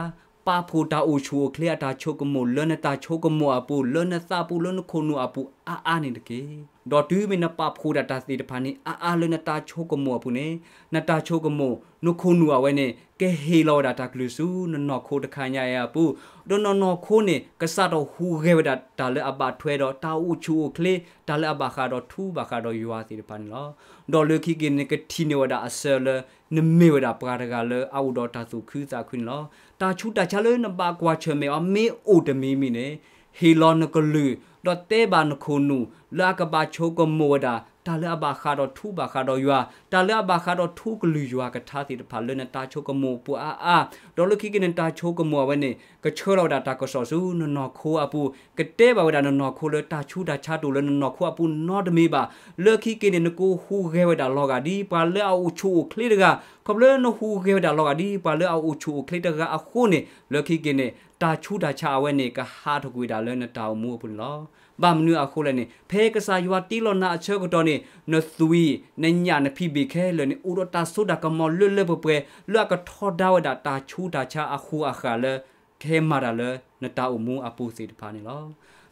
ပာ်ဖှိၣ်တၢ်အိၣ်ဆူၣ်အိၣ်ချ့အတၢ်ဆိကမိၣ်လၢနတၢ်ဆိကမိၣ်အပူၤ, လၢနသးပူၤ, လၢနခိၣ်နူာ်အပူၤအါအါန့ၣ်တက့ၢ်. ဒီးတုၤမ့ၢ်နပာ်ဖှိၣ်ဒၣ်တၢ်သ့ၣ်တဖၣ်န့ၣ်အါအါလၢနတၢ်ဆိကမိၣ်အပူၤန့ၣ်, နတၢ်ဆိကမိၣ်, နခိၣ်နူာ်အဝဲန့ၣ် ကဟ့ၣ်လီၤဝဲဒၣ်တၢ်ကလုၢ်ဆူ နနီၢ်ခိတခါညါအံၤအပူၤ, ဒီးနနီၢ်ခိန့ၣ် ကစးထီၣ်ဟူးဂဲၤဝဲဒၣ်တၢ်လၢအဘၣ်ထွဲဒီးတၢ်အိၣ်ဆူၣ်အိၣ်ချ့, တၢ်လၢအဘၣ်ဃးဒီးထူဘၣ်ဃးဒီးယွၤသ့ၣ်တဖၣ်န့ၣ်လီၤ. ဒီးလၢခံက့ၤန့ၣ် ကထံၣ်န့ၢ်ဝဲဒၣ်အစၢၤလၢ နမ့ၢ်ဝဲဒၣ်ပှၤတဂၤလၢအအိၣ်ဒီးတၢ်သူၣ်ခုသးခုန့ၣ်လီၤ. တၢ်ဆူးတၢ်ဆါလၢနဘၣ်ကွၢ်ဆၢၣ်မဲာ်အီၤမ့ၢ်အိၣ်တမံၤမံၤန့ၣ်, ဟ့ၣ်လီၤနကလုၢ်, ဒီးတဲဘၣ်နခိၣ်နူာ် လၢအကဘၣ်ဆိကမိၣ်ဝဲဒၣ် တၢ်လၢအဘၣ်ဃးဒီးထူဘၣ်ဃးဒီးယွၤ, တၢ်လၢအဘၣ်ဃးဒီးထူကလုၢ်ယွၤကထါသ့ၣ်တဖၣ်လၢနတၢ်ဆိကမိၣ်ပူၤအါအါ, ဒီးလၢခံက့ၤန့ၣ် နတၢ်ဆိကမိၣ်အဝဲန့ၣ် ကဆှၢလီၤဝဲဒၣ်တၢ်ကစီၣ်ဆူနနီၢ်ခိအပူၤ, ကတဲဘၣ်ဝဲဒၣ်နနီၢ်ခိလၢတၢ်ဆူးတၢ်ဆါတအိၣ်လၢနနီၢ်ခိအပူၤနီတမံၤဘၣ်. လၢခံက့ၤန့ၣ် နကဟူးဂဲၤဝဲဒၣ်လီၤဂာ်ဒ်ပှၤလၢအအိၣ်ဆူၣ်အိၣ်ချ့တဂၤ, ခီဖျိလၢနဟူးဂဲၤဝဲဒၣ်လီၤဂာ်ဒ်ပှၤလၢအအိၣ်ဆူၣ်အိၣ်ချ့တဂၤအဃိန့ၣ် လၢခံက့ၤန့ၣ် တၢ်ဆူးတၢ်ဆါအဝဲန့ၣ် ကဟးထီၣ်ကွံာ်ဝဲဒၣ်လၢနတၢ်အိၣ်မူအပူၤန့ၣ်လီၤ. ဘၣ်မနုၤအဃိလဲၣ်န့ၣ် ဖဲကစၢ်ယွၤတ့လီၤနၤအဆၢကတီၢ်န့ၣ် နသွံၣ် နညၣ် နဖံးဘ့ၣ်ခဲလၢာ်န့ၣ် အိၣ်ဒီးတၢ်စိတၢ်ကမီၤလၢလၢပှဲၤပှဲၤ လၢအကထီဒါဝဲဒၣ်တၢ်ဆူးတၢ်ဆါအဃူအဃာ်လၢ ကဟဲမၤတၢ်လၢနတၢ်အိၣ်မူအပူၤသ့ၣ်တဖၣ်န့ၣ်လီၤ.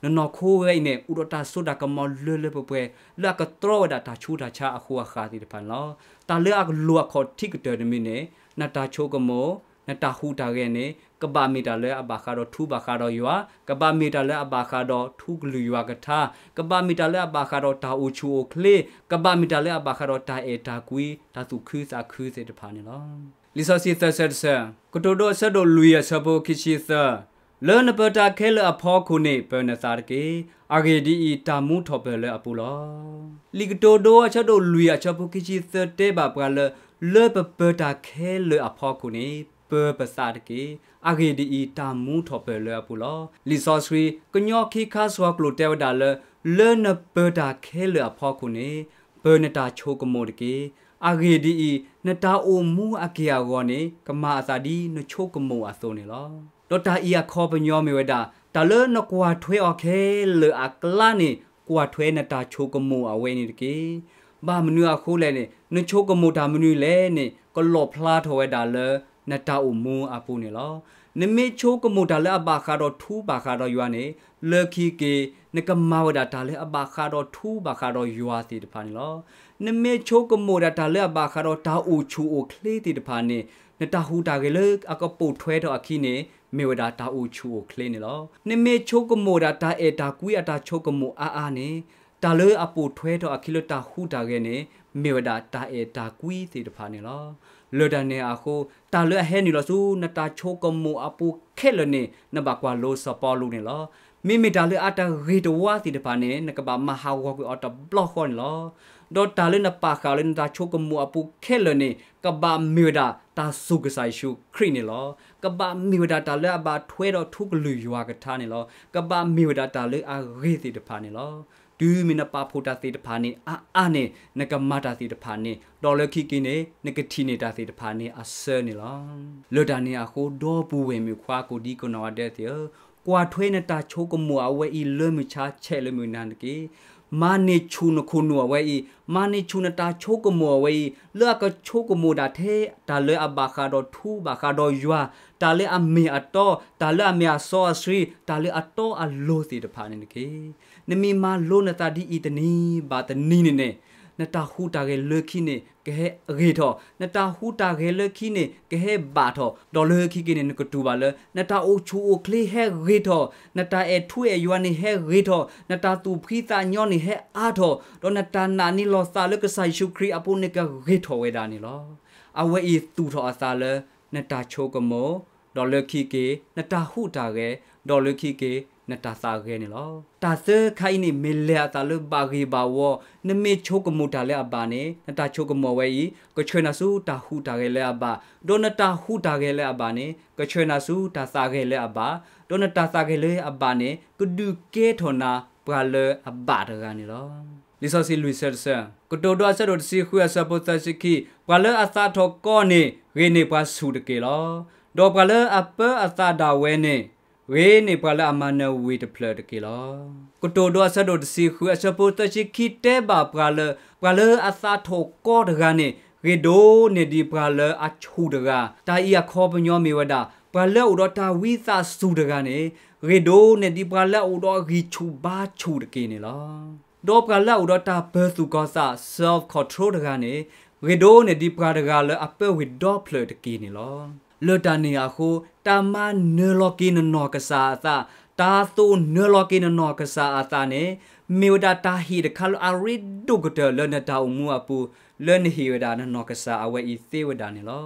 နနီၢ်ခိဝဲအံၤန့ၣ် အိၣ်ဒီးတၢ်စိတၢ်ကမီၤလၢလၢပှဲၤပှဲၤ လၢအကတြီဝဲဒၣ်တၢ်ဆူးတၢ်ဆါအဃူအဃာ်သ့ၣ်တဖၣ်န့ၣ်လီၤ. တၢ်လၢအလိၤအခီၣ်ထံးကတၢၢ်တမံၤန့ၣ် နတၢ်ဆိကမိၣ် နတၢ်ဟူးတၢ်ဂဲၤန့ၣ် ကဘၣ်မ့ၢ်တၢ်လၢအဘၣ်ဃးဒီးထူဘၣ်ဃးဒီးယွၤ, ကဘၣ်မ့ၢ်တၢ်လၢအဘၣ်ဃးဒီးထူကလုၢ်ယွၤကထါ, ကဘၣ်မ့ၢ်တၢ်လၢအဘၣ်ဃးဒီးတၢ်အိၣ်ဆူၣ်အိၣ်ချ့, ကဘၣ်မ့ၢ်တၢ်လၢအဘၣ်ဃးဒီးတၢ်အဲၣ်တၢ်ကွံ တၢ်သူၣ်ခုသးခုသ့ၣ်တဖၣ်န့ၣ်လီၤ. လံာ်စီဆှံသၢဆၢတဆၢ, ကတိၤဒိအဆၢဒိၣ်လွံၢ်အဆၢဖိခံဆံသၢ, လၢနပၢၤတၢ်ခဲလၢာ်အဖီခိၣ်န့ၣ် ပၢၤနသးတက့ၢ်. အဂ့ၢ်ဒ်အံၤ, တၢ်မူထီၣ်ပၢၢ်လၢအပူၤလီၤ. လံာ်ကတိၤဒိအဆၢဒိၣ်လွံၢ်အဆၢဖိခံဆံသၢတဲဘၣ်ပှၤလၢ လၢပပၢၤတၢ်ခဲလၢာ်အဖီခိၣ်န့ၣ် ပၢၤပသးတက့ၢ်. အဂ့ၢ်ဒ်အံၤ, တၢ်မူထီၣ်ပၢၢ်လၢအပူၤလီၤ. လံာ်စီဆှံ ကညီခံခါဆှီကျိာ်တဲဝဲဒၣ်လၢ လၢနပၢၤတၢ်ခဲလၢာ်အဖီခိၣ်န့ၣ် ပၢၤနတၢ်ဆိကမိၣ်တက့ၢ်. အဂ့ၢ်ဒ်အံၤ, နတၢ်အိၣ်မူအက့ၢ်အဂီၤန့ၣ် ကမၤအသးဒ်နဆိကမိၣ်အသိးန့ၣ်လီၤ. ဒီးတၢ်အံၤအခီပညီမ့ၢ်ဝဲဒၣ် တၢ်လၢနကွၢ်ထွဲအီၤခဲလၢာ်အကျါန့ၣ် ကွၢ်ထွဲနတၢ်ဆိကမိၣ်အဝဲန့ၣ်တက့ၢ်. ဘၣ်မနုၤအဃိလဲၣ်န့ၣ် နဆိကမိၣ်တၢ်မနုၤလဲၣ်န့ၣ် ကလီၣ်ဖျါထီၣ်ဝဲဒၣ်လၢ နတၢ်အိၣ်မူအပူၤန့ၣ်လီၤ. နမ့ၢ်ဆိကမိၣ်တၢ်လၢအဘၣ်ဃးဒီးထူဘၣ်ဃးဒီးယွၤန့ၣ် လၢခံက့ၤ နကမၤဝဲဒၣ်တၢ်လၢအဘၣ်ဃးဒီးထူဘၣ်ဃးဒီးယွၤသ့ၣ်တဖၣ်န့ၣ်လီၤ. နမ့ၢ်ဆိကမိၣ်ဒၣ်တၢ်လၢအဘၣ်ဃးဒီးတၢ်အိၣ်ဆူၣ်အိၣ်ချ့သ့ၣ်တဖၣ်န့ၣ် နတၢ်ဟူးတၢ်ဂဲၤလၢအကပိာ်ထွဲထီၣ်အခံန့ၣ် မ့ၢ်ဝဲဒၣ်တၢ်အိၣ်ဆူၣ်အိၣ်ချ့န့ၣ်လီၤ. နမ့ၢ်ဆိကမိၣ်ဒၣ်တၢ်အဲၣ်တၢ်ကွံအတၢ်ဆိကမိၣ်အါအါန့ၣ် တၢ်လၢအပိာ်ထွဲထီၣ်အခံလၢတၢ်ဟူးတၢ်ဂဲၤန့ၣ် မ့ၢ်ဝဲဒၣ်တၢ်အဲၣ်တၢ်ကွံသ့ၣ်တဖၣ်န့ၣ်လီၤ. လၢတၢ်န့ၣ်အဃိ တၢ်လၢအဟဲနုာ်လီၤဆူနတၢ်ဆိကမိၣ်အပူၤခဲလၢာ်န့ၣ် နဘၣ်ကွၢ်လိစီၤပီလူးန့ၣ်လီၤ. မ့မ့ၢ်တၢ်လၢအတဂ့ၤတဝါသ့ၣ်တဖၣ်န့ၣ် နကဘၣ်မၤဟးဂီၤကွံာ်အီၤတဘျီဃီန့ၣ်လီၤ. ဒီးတၢ်လၢနပာ်ဃာ်အီၤလၢနတၢ်ဆိကမိၣ်အပူၤခဲလၢာ်န့ၣ် ကဘၣ်မ့ၢ်ဝဲဒၣ်တၢ်စူၢ်ကစၢ်ယ့ၣ်ၡူးခရံာ်န့ၣ်လီၤ. ကဘၣ်မ့ၢ်ဝဲဒၣ်တၢ်လၢအဘၣ်ထွဲဒီးထူကလုၢ်ယွၤကထါန့ၣ်လီၤ. ကဘၣ်မ့ၢ်ဝဲဒၣ်တၢ်လၢအဂ့ၤသ့ၣ်တဖၣ်န့ၣ်လီၤ. တုၤမ့ၢ်နပာ်ဖှိၣ်တၢ်သ့ၣ်တဖၣ်န့ၣ် အါအါန့ၣ် နကမၤတၢ်သ့ၣ်တဖၣ်န့ၣ် ဒီးလၢခံက့ၤန့ၣ် နကထံၣ်န့ၢ်တၢ်သ့ၣ်တဖၣ်န့ၣ်အဆၢန့ၣ်လီၤ. လၢတၢ်န့ၣ်အဃိ ဒီပုၢ်ဝဲၢ်မုၣ်ခွါကိးဒံကနီၢ်ဂၤဒဲးသ့ၣ်ဧၢ, ကွၢ်ထွဲနတၢ်ဆိကမိၣ်အဝဲအံၤလၢမုၢ်ဆါဆဲးလၢမုၢ်နၤတက့ၢ်. မၤန့ၢ်ဆူၣ်နခိၣ်နူာ်အဝဲအံၤ, မၤန့ၢ်ဆူၣ်နတၢ်ဆိကမိၣ်အဝဲအံၤ လၢအကဆိကမိၣ်ဒၣ်ထဲတၢ်လၢအဘၣ်ဃးဒီးထူဘၣ်ဃးဒီးယွၤ, တၢ်လၢအမ့ၢ်အတီ, တၢ်လၢအမ့ၢ်အစီအဆှံ, တၢ်လၢအတီအလိၤသ့ၣ်တဖၣ်န့ၣ်တက့ၢ်. နမ့ၢ်မၤလိနသးဒ်အံၤတနံၤဘၣ်တနံၤန့ၣ်န့ၣ် နတၢ်ဟူးတၢ်ဂဲၤလၢခံန့ၣ် ကဟဲဂ့ၤထီၣ်, နတၢ်ဟူးတၢ်ဂဲၤလၢခံန့ၣ် ကဟဲဘၣ်ထီၣ်, ဒီးလၢခံက့ၤန့ၣ် နကတူၢ်ဘၣ်လၢ နတၢ်အိၣ်ဆူၣ်အိၣ်ချ့ဟဲဂ့ၤထီၣ်, နတၢ်အဲၣ်ထူအဲၣ်ယွၤန့ၣ်ဟဲဂ့ၤထီၣ်, နတၢ်သူၣ်ဖှံသးညီန့ၣ်ဟဲအါထီၣ်, ဒီးနတၢ်နာ်န့ၢ်လီၤသးလၢကစၢ်ယ့ၣ်ၡူးခရံာ်အပူၤန့ၣ် ကဂ့ၤထီၣ်ဝဲဒၣ်န့ၣ်လီၤ. အဝဲအံၤသူၣ်ထီၣ်အသးလၢ နတၢ်ဆိကမိၣ်, ဒီးလၢခံက့ၤ နတၢ်ဟူးတၢ်ဂဲၤ, ဒီးလၢခံက့ၤ နတၢ်သးဂဲၤန့ၣ်လီၤ. တၢ်သၢခါအံၤန့ၣ် မ့ၢ်လဲၤအသးလၢဘၣ်ဂ့ၢ်ဘၣ်ဝီ, နမ့ၢ်ဆိကမိၣ်တၢ်လၢအဘၣ်န့ၣ် နတၢ်ဆိကမိၣ်ဝဲအံၤ ကဆှၢနၤဆူတၢ်ဟူးတၢ်ဂဲၤလၢအဘၣ်, ဒီးနတၢ်ဟူးတၢ်ဂဲၤလၢအဘၣ်န့ၣ် ကဆှၢနၤဆူတၢ်သးဂဲၤလၢအဘၣ်, ဒီးနတၢ်သးဂဲၤလၢအဘၣ်န့ၣ် ကဒုးကဲထီၣ်နၤပှၤလၢအဘၣ်တဂၤန့ၣ်လီၤ. လံာ်စီဆှံလွံၢ်ဆၢတဆၢ, ကတိၤဒိအဆၢဒိၣ်တဆံဃုအဆၢဖိသၢဆံခံ, ပှၤလၢအသးထီၣ်ကီန့ၣ် ဂ့ၤန့ၢ်ပှၤဆူၣ်တက့ၢ်လီၤ. ဒီးပှၤလၢအပၢအသးဒၣ်ဝဲန့ၣ် ဂ့ၤန့ၢ်ပှၤလၢအမၤနၢၤဝ့ၢ်တဖျၢၣ်တက့ၢ်လီၤ. ကတိၤဒိအဆၢဒိၣ်တဆံဃုအဆၢဖိသၢဆံခံတဲဘၣ်ပှၤလၢ ပှၤလၢအသးထီၣ်ကီတဂၤန့ၣ် ဂ့ၤဒိၣ်န့ၢ်ဒံးပှၤလၢအဆူၣ်တဂၤ, တၢ်အံၤအခီပညီမ့ၢ်ဝဲဒၣ် ပှၤလၢအအိၣ်ဒီးတၢ်ဝံသးစူၤတဂၤန့ၣ် ဂ့ၤဒိၣ်န့ၢ်ဒံးပှၤလၢအအိၣ်ဒီးဂံၢ်ဆူၣ်ဘါဆူၣ်တက့ၢ်န့ၣ်လီၤ. ဒီးပှၤလၢအအိၣ်ဒီးတၢ်ပၢၤသူၣ်ကီၤသး self control တဂၤန့ၣ် ဂ့ၤဒိၣ်န့ၢ်ဒံးပှၤတဂၤလၢအပၢဝ့ၢ်ဒီဖျၢၣ်တက့ၢ်န့ၣ်လီၤ. လၢတၢ်န့ၣ်အဃိ တၢ်မၤနၢၤလီၤက့ၤနနီၢ်ကစၢ်အသး, တၢ်သိၣ်နၢၤလီၤက့ၤနနီၢ်ကစၢ်အသးန့ၣ် မ့ၢ်ဝဲဒၣ်တၢ်ဟ့ၣ်တခါလၢအရ့ဒိၣ်ကတၢၢ်လၢနတၢ်အိၣ်မူအပူၤ လၢနဟ့ၣ်ဝဲဒၣ်နနီၢ်ကစၢ်အဝဲအံၤသ့ဝဲဒၣ်န့ၣ်လီၤ.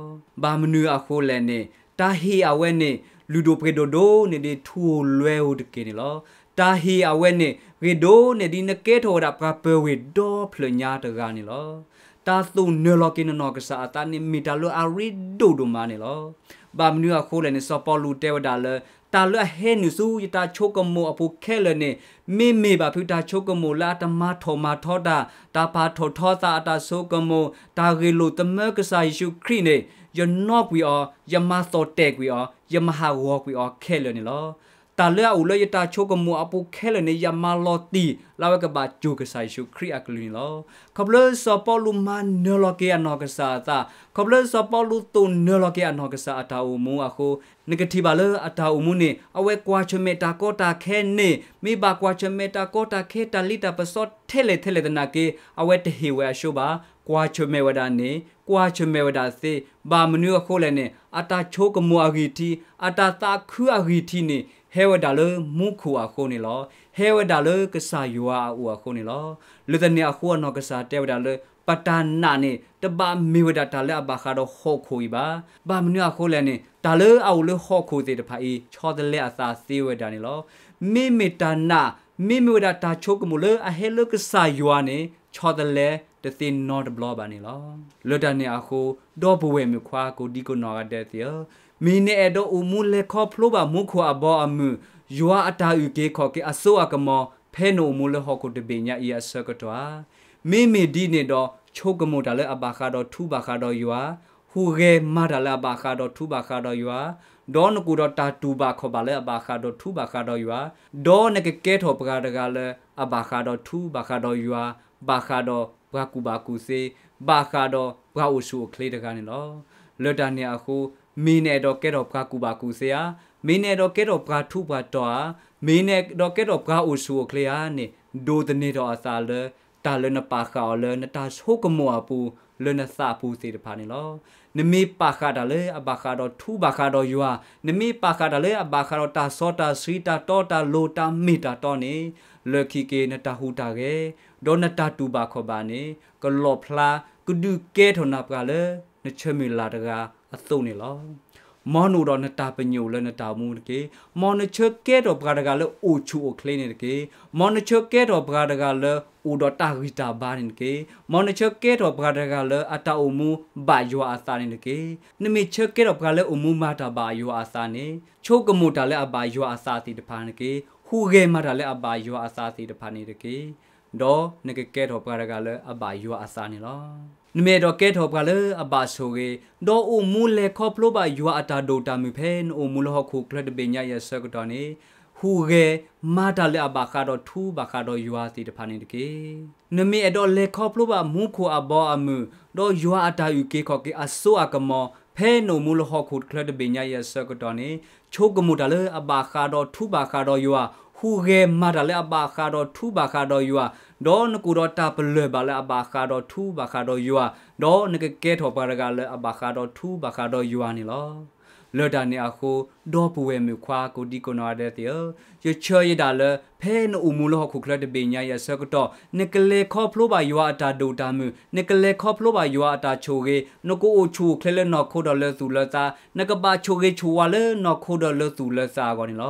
ဘၣ်မနုၤအဃိလဲၣ်န့ၣ် တၢ်ဟ့ၣ်အဝဲန့ၣ် လုၢ်ဒိၣ်ပှ့ၤဒိၣ်ဒိၣ်န့ၢ်ဒံးထူဧိၤလွဲဧိၤတက့ၢ်န့ၣ်လီၤ. တၢ်ဟ့ၣ်အဝဲန့ၣ် ဂ့ၤဒိၣ်န့ၢ်ဒ်နကဲထီၣ်ဝဲဒၣ်ပှၤပၢၤဝ့ၤဒီဖျၢၣ်ညါတဂၤန့ၣ်လီၤ. တၢ်သိၣ်နၢၤလီၤက့ၤနနီၢ်ကစၢ်အသးန့ၣ် မ့ၢ်တၢ်လၢအရ့ဒိၣ်ဒိၣ်မးန့ၣ်လီၤ. ဘၣ်မနုၤအဃိလဲၣ်န့ၣ် စီၤပီလူးတဲဝဲဒၣ်လၢ တၢ်လၢအဟဲနုာ်ဆူယတၢ်ဆိကမိၣ်အပူၤခဲလၢာ်န့ၣ် မ့မ့ၢ်ဘၣ်ဖုတၢ်ဆိကမိၣ်လၢအတမၤထီၣ်မၤထီတၢ်, တၢ်ပာ်ထီၣ်ထီသးအတၢ်ဆိကမိၣ်, တၢ်ဂ့ၢ်လိာ်သမၢကစၢ်ယ့ၣ်ၡူးခရံာ်န့ၣ် ယနီၣ်ကွံာ်အီၤ, ယမၤသီၣ်တဲာ်ကွံာ်အီၤ, ယမၤဟးဂီၤကွံာ်အီၤခဲလၢာ်န့ၣ်လီၤ. တၢ်လၢအအိၣ်လၢယတၢ်ဆိကမိၣ်အပူၤခဲလၢာ်န့ၣ် ယမၤလီၤတံၢ်လၢအဝဲကဘၣ်စူၢ်ကစၢ်ယ့ၣ်ၡူးခရံာ်အကလုၢ်န့ၣ်လီၤ. ခီဖျိစီၤပီလူးမၤနၢၤလီၤက့ၤအနီၢ်ကစၢ်အသး, ခီဖျိစီၤပီလူးသိၣ်နၢၤလီၤက့ၤအနီၢ်ကစၢ်အတၢ်အိၣ်မူအဃိ, နကထံၣ်ဘၣ်လၢအတၢ်အိၣ်မူန့ၣ် အဝဲကွၢ်ဆၢၣ်မဲာ်တၢ်ကီတၢ်ခဲန့ၣ် မ့ၢ်ဘၣ်ကွၢ်ဆၢၣ်မဲာ်တၢ်ကီတၢ်ခဲတၢ်လံတၢ်ပစီထဲလဲၣ်ထဲလဲၣ်သနာ်က့ အဝဲတဟ့ၣ်ဝဲအဆိဘၣ်. ကွၢ်ဆၢၣ်မဲာ်ဝဲဒၣ်န့ၣ် ကွၢ်ဆၢၣ်မဲာ်ဝဲဒၣ်သ့, ဘၣ်မနုၤအဃိလဲၣ်န့ၣ် အတၢ်ဆိကမိၣ်အဂံၢ်ထံး, အတၢ်သးခုအဂံၢ်ထံးန့ၣ် ဟဲဝဲဒၣ်လၢမူခိၣ်အဃိန့ၣ်လီၤ. ဟဲဝဲဒၣ်လၢကစၢ်ယွၤအအိၣ်အဃိန့ၣ်လီၤ. လၢတၢ်န့ၣ်အဃိအနီၢ်ကစၢ်တဲဝဲဒၣ်လၢ ပတၢ်နာ်န့ၣ် တဘၣ်မ့ၢ်ဝဲဒၣ်တၢ်လၢအဘၣ်ဃးဒီးဟီၣ်ခိၣ်အံၤဘၣ်. ဘၣ်မနုၤအဃိလဲၣ်န့ၣ် တၢ်လၢအအိၣ်လၢဟီၣ်ခိၣ်သ့ၣ်တဖၣ်အံၤ ဆီတလဲအသးသ့ဝဲဒၣ်န့ၣ်လီၤ. မ့မ့ၢ်တၢ်နာ်, မ့မ့ၢ်ဝဲဒၣ်တၢ်ဆိကမိၣ်လၢအဟဲလၢကစၢ်ယွၤန့ၣ် ဆီတလဲတသ့နီတဘျီဘၣ်န့ၣ်လီၤ. လၢတၢ်န့ၣ်အဃိ ဒီပုၢ်ဝဲၢ်မုၣ်ခွါကိးဒံကိးနီၢ်ဂၤဒဲးသ့ၣ်ဧၢ, မ့ၢ်နအဲၣ်ဒိးအိၣ်မူလဲၤခီဖျိဘၣ်မူခိၣ်အဘီအမုၢ်, ယွၤအတၢ်အုၣ်က့ၤခီၣ်က့ၤအစိအကမီၤ ဖဲနအိၣ်မူလၢဟီၣ်ခိၣ်တဘ့ၣ်ညါအံၤအဆၢကတီၢ်ဧါ. မ့မ့ၢ်ဒ်န့ၣ်ဒီး ဆိကမိၣ်တၢ်လၢအဘၣ်ဃးဒီးထူဘၣ်ဃးဒီးယွၤ, ဟူးဂဲၤမၤတၢ်လၢအဘၣ်ဃးဒီးထူဘၣ်ဃးဒီးယွၤ, ဒီးနကအိၣ်ဒီးတၢ်တူၢ်ဘၣ်ခီၣ်ဘၣ်လၢအဘၣ်ဃးဒီးထူဘၣ်ဃးဒီးယွၤ, ဒီးနကကဲထီၣ်ပှၤတဂၤလၢအဘၣ်ဃးဒီးထူဘၣ်ဃးဒီးယွၤ, ဘၣ်ဃးဒီးပှၤကူၣ်ဘၣ်ကူၣ်သ့, ဘၣ်ဃးဒီးပှၤအိၣ်ဆူၣ်အိၣ်ချ့တဂၤန့ၣ်လီၤ. လၢတၢ်န့ၣ်အဃိ မ့ၢ်နအဲၣ်ဒိးကဲထီၣ်ပှၤကူၣ်ဘၣ်ကူၣ်သ့ဧါ, မ့ၢ်နအဲၣ်ဒိးကဲထီၣ်ပှၤထူးပှၤတီၤဧါ, မ့ၢ်နအဲၣ်ဒိးကဲထီၣ်ပှၤအိၣ်ဆူၣ်အိၣ်ချ့ဧါန့ၣ် ဒိးသန့ၤထီၣ်အသးလၢ တၢ်လၢနပာ်ဃာ်အီၤလၢနတၢ်ဆိကမိၣ်အပူၤ လၢနသးပူၤသ့ၣ်တဖၣ်န့ၣ်လီၤ. နမ့ၢ်ပာ်ဃာ်တၢ်လၢအဘၣ်ဃးဒီးထူဘၣ်ဃးဒီးယွၤ, နမ့ၢ်ပာ်ဃာ်တၢ်လၢအဘၣ်ဃးဒီးတၢ်စီတၢ်ဆှံတၢ်တီတၢ်လိၤတၢ်မ့ၢ်တၢ်တီန့ၣ်, လၢခံက့ၤနတၢ်ဟူးတၢ်ဂဲၤ ဒီးနတၢ်တူၢ်ဘၣ်ခီၣ်ဘၣ်န့ၣ် ကလီၣ်ဖျါ ကဒုးကဲထီၣ်နၤပှၤလၢ နဆၢမုၢ်လၢ်တဂၤအသိးန့ၣ်လီၤ. မ်နအိၣ်ဒီးနတၢ်ပညိၣ်လၢနတၢ်အိၣ်မူတက့ၢ်. မ်နဆၢကဲထီၣ်ပှၤတဂၤလၢအိၣ်ဆူၣ်အိၣ်ချ့န့ၣ်တက့ၢ်. မ်နဆၢကဲထီၣ်ပှၤတဂၤလၢအိၣ်ဒီးတၢ်ဂံၢ်တၢ်ဘါန့ၣ်တက့ၢ်. မ်နဆၢကဲထီၣ်ပှၤတဂၤလၢအတၢ်အိၣ်မူဘၣ်ယွၤအသးန့ၣ်တက့ၢ်. နမ့ၢ်ဆၢကဲထီၣ်ပှၤလၢအိၣ်မူမၤတၢ်ဘၣ်ယွၤအသးန့ၣ်, ဆိကမိၣ်တၢ်လၢအဘၣ်ယွၤအသးသ့ၣ်တဖၣ်န့ၣ်တက့ၢ်. ဟူးဂဲၤမၤတၢ်လၢအဘၣ်ယွၤအသးသ့ၣ်တဖၣ်န့ၣ်တက့ၢ်. ဒီးနကကဲထီၣ်ပှၤတဂၤလၢအဘၣ်ယွၤအသးန့ၣ်လီၤ. နမ့ၢ်အဲၣ်ဒိးကဲထီၣ်ပှၤလၢအဘၣ်ဆိၣ်ဂ့ၤ, ဒီးအိၣ်မူလဲၤခီဖျိဘၣ်ယွၤအတၢ်ဒိၣ်တၢ်မုၢ်ဖဲနအိၣ်မူလၢဟီၣ်ခိၣ်ချၢတဘ့ၣ်ညါအံၤအဆၢကတီၢ်န့ၣ်, ဟူးဂဲၤမၤတၢ်လၢအဘၣ်ဃးဒီးထူဘၣ်ဃးဒီးယွၤသ့ၣ်တဖၣ်န့ၣ်တက့ၢ်. နမ့ၢ်အဲၣ်ဒိးလဲၤခီဖျိဘၣ်မူခိၣ်အဘီအမုၢ်, ဒီးယွၤအတၢ်အုၣ်က့ၤခီၣ်က့ၤအစိအကမီၤ ဖဲနအိၣ်မူလၢဟီၣ်ခိၣ်ချၢတဘ့ၣ်ညါအံၤအဆၢကတီၢ်န့ၣ်, ဆိကမိၣ်တၢ်လၢအဘၣ်ဃးဒီးထူဘၣ်ဃးဒီးယွၤ, ဟူးဂဲၤမၤတၢ်လၢအဘၣ်ဃးဒီးထူဘၣ်ဃးဒီးယွၤ, ဒီးနကအိၣ်ဒီးတၢ်ပလၢၢ်ဘၣ်လၢအဘၣ်ဃးဒီးထူဘၣ်ဃးဒီးယွၤ, ဒီးနကကဲထီၣ်ပှၤတဂၤလၢအဘၣ်ဃးဒီးထူဘၣ်ဃးဒီးယွၤန့ၣ်လီၤ. လၢတၢ်န့ၣ်အဃိ, ဒီပုၢ်ဝဲၢ်မုၣ်ခွါကိးဒံကိးနီၢ်ဂၤဒဲးသ့ၣ်ဧၢ, ယဆၢယဒၣ်လၢ ဖဲနအိၣ်မူလၢဟီၣ်ခိၣ်ချၢတဘ့ၣ်ညါအံၤအဆၢကတီၢ်, နကလဲၤခီဖျိဘၣ်ယွၤအတၢ်ဒိၣ်တၢ်မုၢ်, နကလဲၤခီဖျိဘၣ်ယွၤအတၢ်ဆိၣ်ဂ့ၤ, နကအိၣ်ဆူၣ်အိၣ်ချ့လၢနီၢ်ခိဒီးလၢသူၣ်လၢသး, နကဘၣ်ဆိၣ်ဂ့ၤဆိၣ်ဝါလၢနီၢ်ခိဒီးလၢသူၣ်လၢသးအဂီၢ်န့ၣ်လီၤ.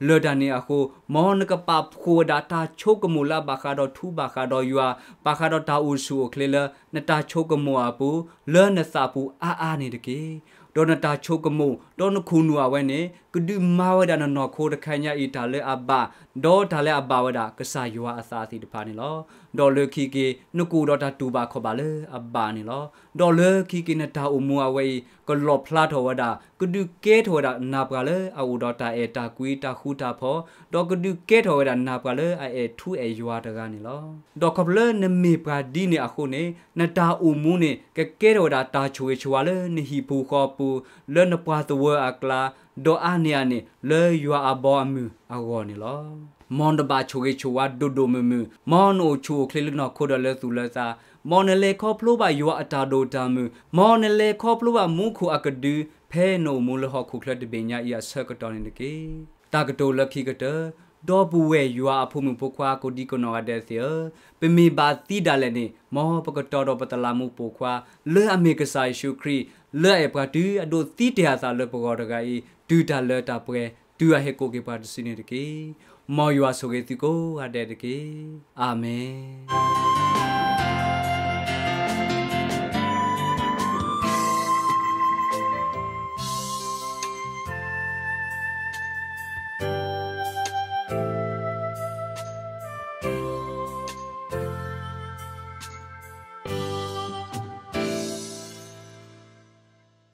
လၢတၢ်န့ၣ်အဃိ, မ်နကပာ်ဖှိၣ်ဝဲဒၣ်တၢ်ဆိကမိၣ်လၢအဘၣ်ဃးဒီးထူဘၣ်ဃးဒီးယွၤ, ဘၣ်ဃးဒီးတၢ်အိၣ်ဆူၣ်အိၣ်ချ့လၢ နတၢ်ဆိကမိၣ်အပူၤ, လၢနသးပူၤအါအါန့ၣ်တက့ၢ်. ဒီးနတၢ်ဆိကမိၣ်, ဒီးနခိၣ်နူာ်အဝဲန့ၣ် ကဒုးမၤဝဲဒၣ်နနီၢ်ခိတခါညါအံၤတၢ်လၢအဘၣ်, ဒီးတၢ်လၢအဘၣ်ဝဲဒၣ်ကစၢ်ယွၤအသးသ့ၣ်တဖၣ်န့ၣ်လီၤ. ဒီးလၢခံက့ၤ နကအိၣ်ဒီးတၢ်တူၢ်ဘၣ်ခီၣ်ဘၣ်လၢအဘၣ်န့ၣ်လီၤ. ဒီးလၢခံက့ၤနတၢ်အိၣ်မူအဝဲအံၤ ကလီၣ်ဖျါထီၣ်ဝဲဒၣ်, ကဒုးကဲထီၣ်ဝဲဒၣ်နၤပှၤလၢအအိၣ်ဒီးတၢ်အဲၣ်တၢ်ကွံတၢ်ဃူတၢ်ဖိး, ဒီးကဒုးကဲထီၣ်ဝဲဒၣ်နၤပှၤလၢအအဲၣ်ထူအဲၣ်ယွၤတဂၤန့ၣ်လီၤ. ဒီးခီဖျိလၢနမ့ၢ်ပှၤဒ်န့ၣ်အဃိန့ၣ်, နတၢ်အိၣ်မူန့ၣ် ကကဲထီၣ်ဝဲဒၣ်တၢ်ဆိၣ်ဂ့ၤဆိၣ်ဝါလၢနဟံၣ်ပူၤဃီပူၤ, လၢနပှၤသဝၢအကျါ, ဒီးအါန့ၢ်အန့ၣ် လၢယွၤအဘီအမုၢ်အဂီၢ်န့ၣ်လီၤ. မ်နဘၣ်ဆိၣ်ဂ့ၤဆိၣ်ဝါဒိၣ်ဒိၣ်မုၢ်မုၢ်, မ်နအိၣ်ဆူၣ်အိၣ်ချ့လၢနီၢ်ခိဒီးလၢသူၣ်လၢသး, မ်နလဲၤခီဖျိဘၣ်ယွၤအတၢ်ဒိၣ်တၢ်မုၢ်, မ်နလဲၤခီဖျိဘၣ်မူခိၣ်အကဒု ဖဲနအိၣ်မူလၢဟီၣ်ခိၣ်ချၢတဘ့ၣ်ညါအံၤအဆၢကတီၢ်န့ၣ်တက့ၢ်. တၢ်ကတိၤလၢခံကတၢၢ်, ဒီပုၢ်ဝဲၢ်ယွၤအဖိမုၣ်ဖိခွါကိးဒံကိးနီၢ်ဂၤဒဲးသ့ၣ်ဧၢ, ပမ့ၢ်ဘၣ်သံဒၣ်လဲာ်န့ၣ်, မ်ပကတီၤဒီးပတလးမူးပိာ်ခွါ, လၢအမ့ၢ်ကစၢ်ယ့ၣ်ၡူးခရံာ်, လၢအအဲၣ်ပှၤတုၤအဒိးသံတဲာ်အသးလၢပဂီၢ်တဂၤအံၤ, တုၤတၢ်လၢတၢ်ပှဲၤ တုၤအဟဲကိးက့ၤပှၤတစုန့ၣ်တက့ၢ်. မ်ယွၤဆိၣ်ဂ့ၤသုကိးဂၤဒဲးတက့ၢ်. အၤမ့ၣ်.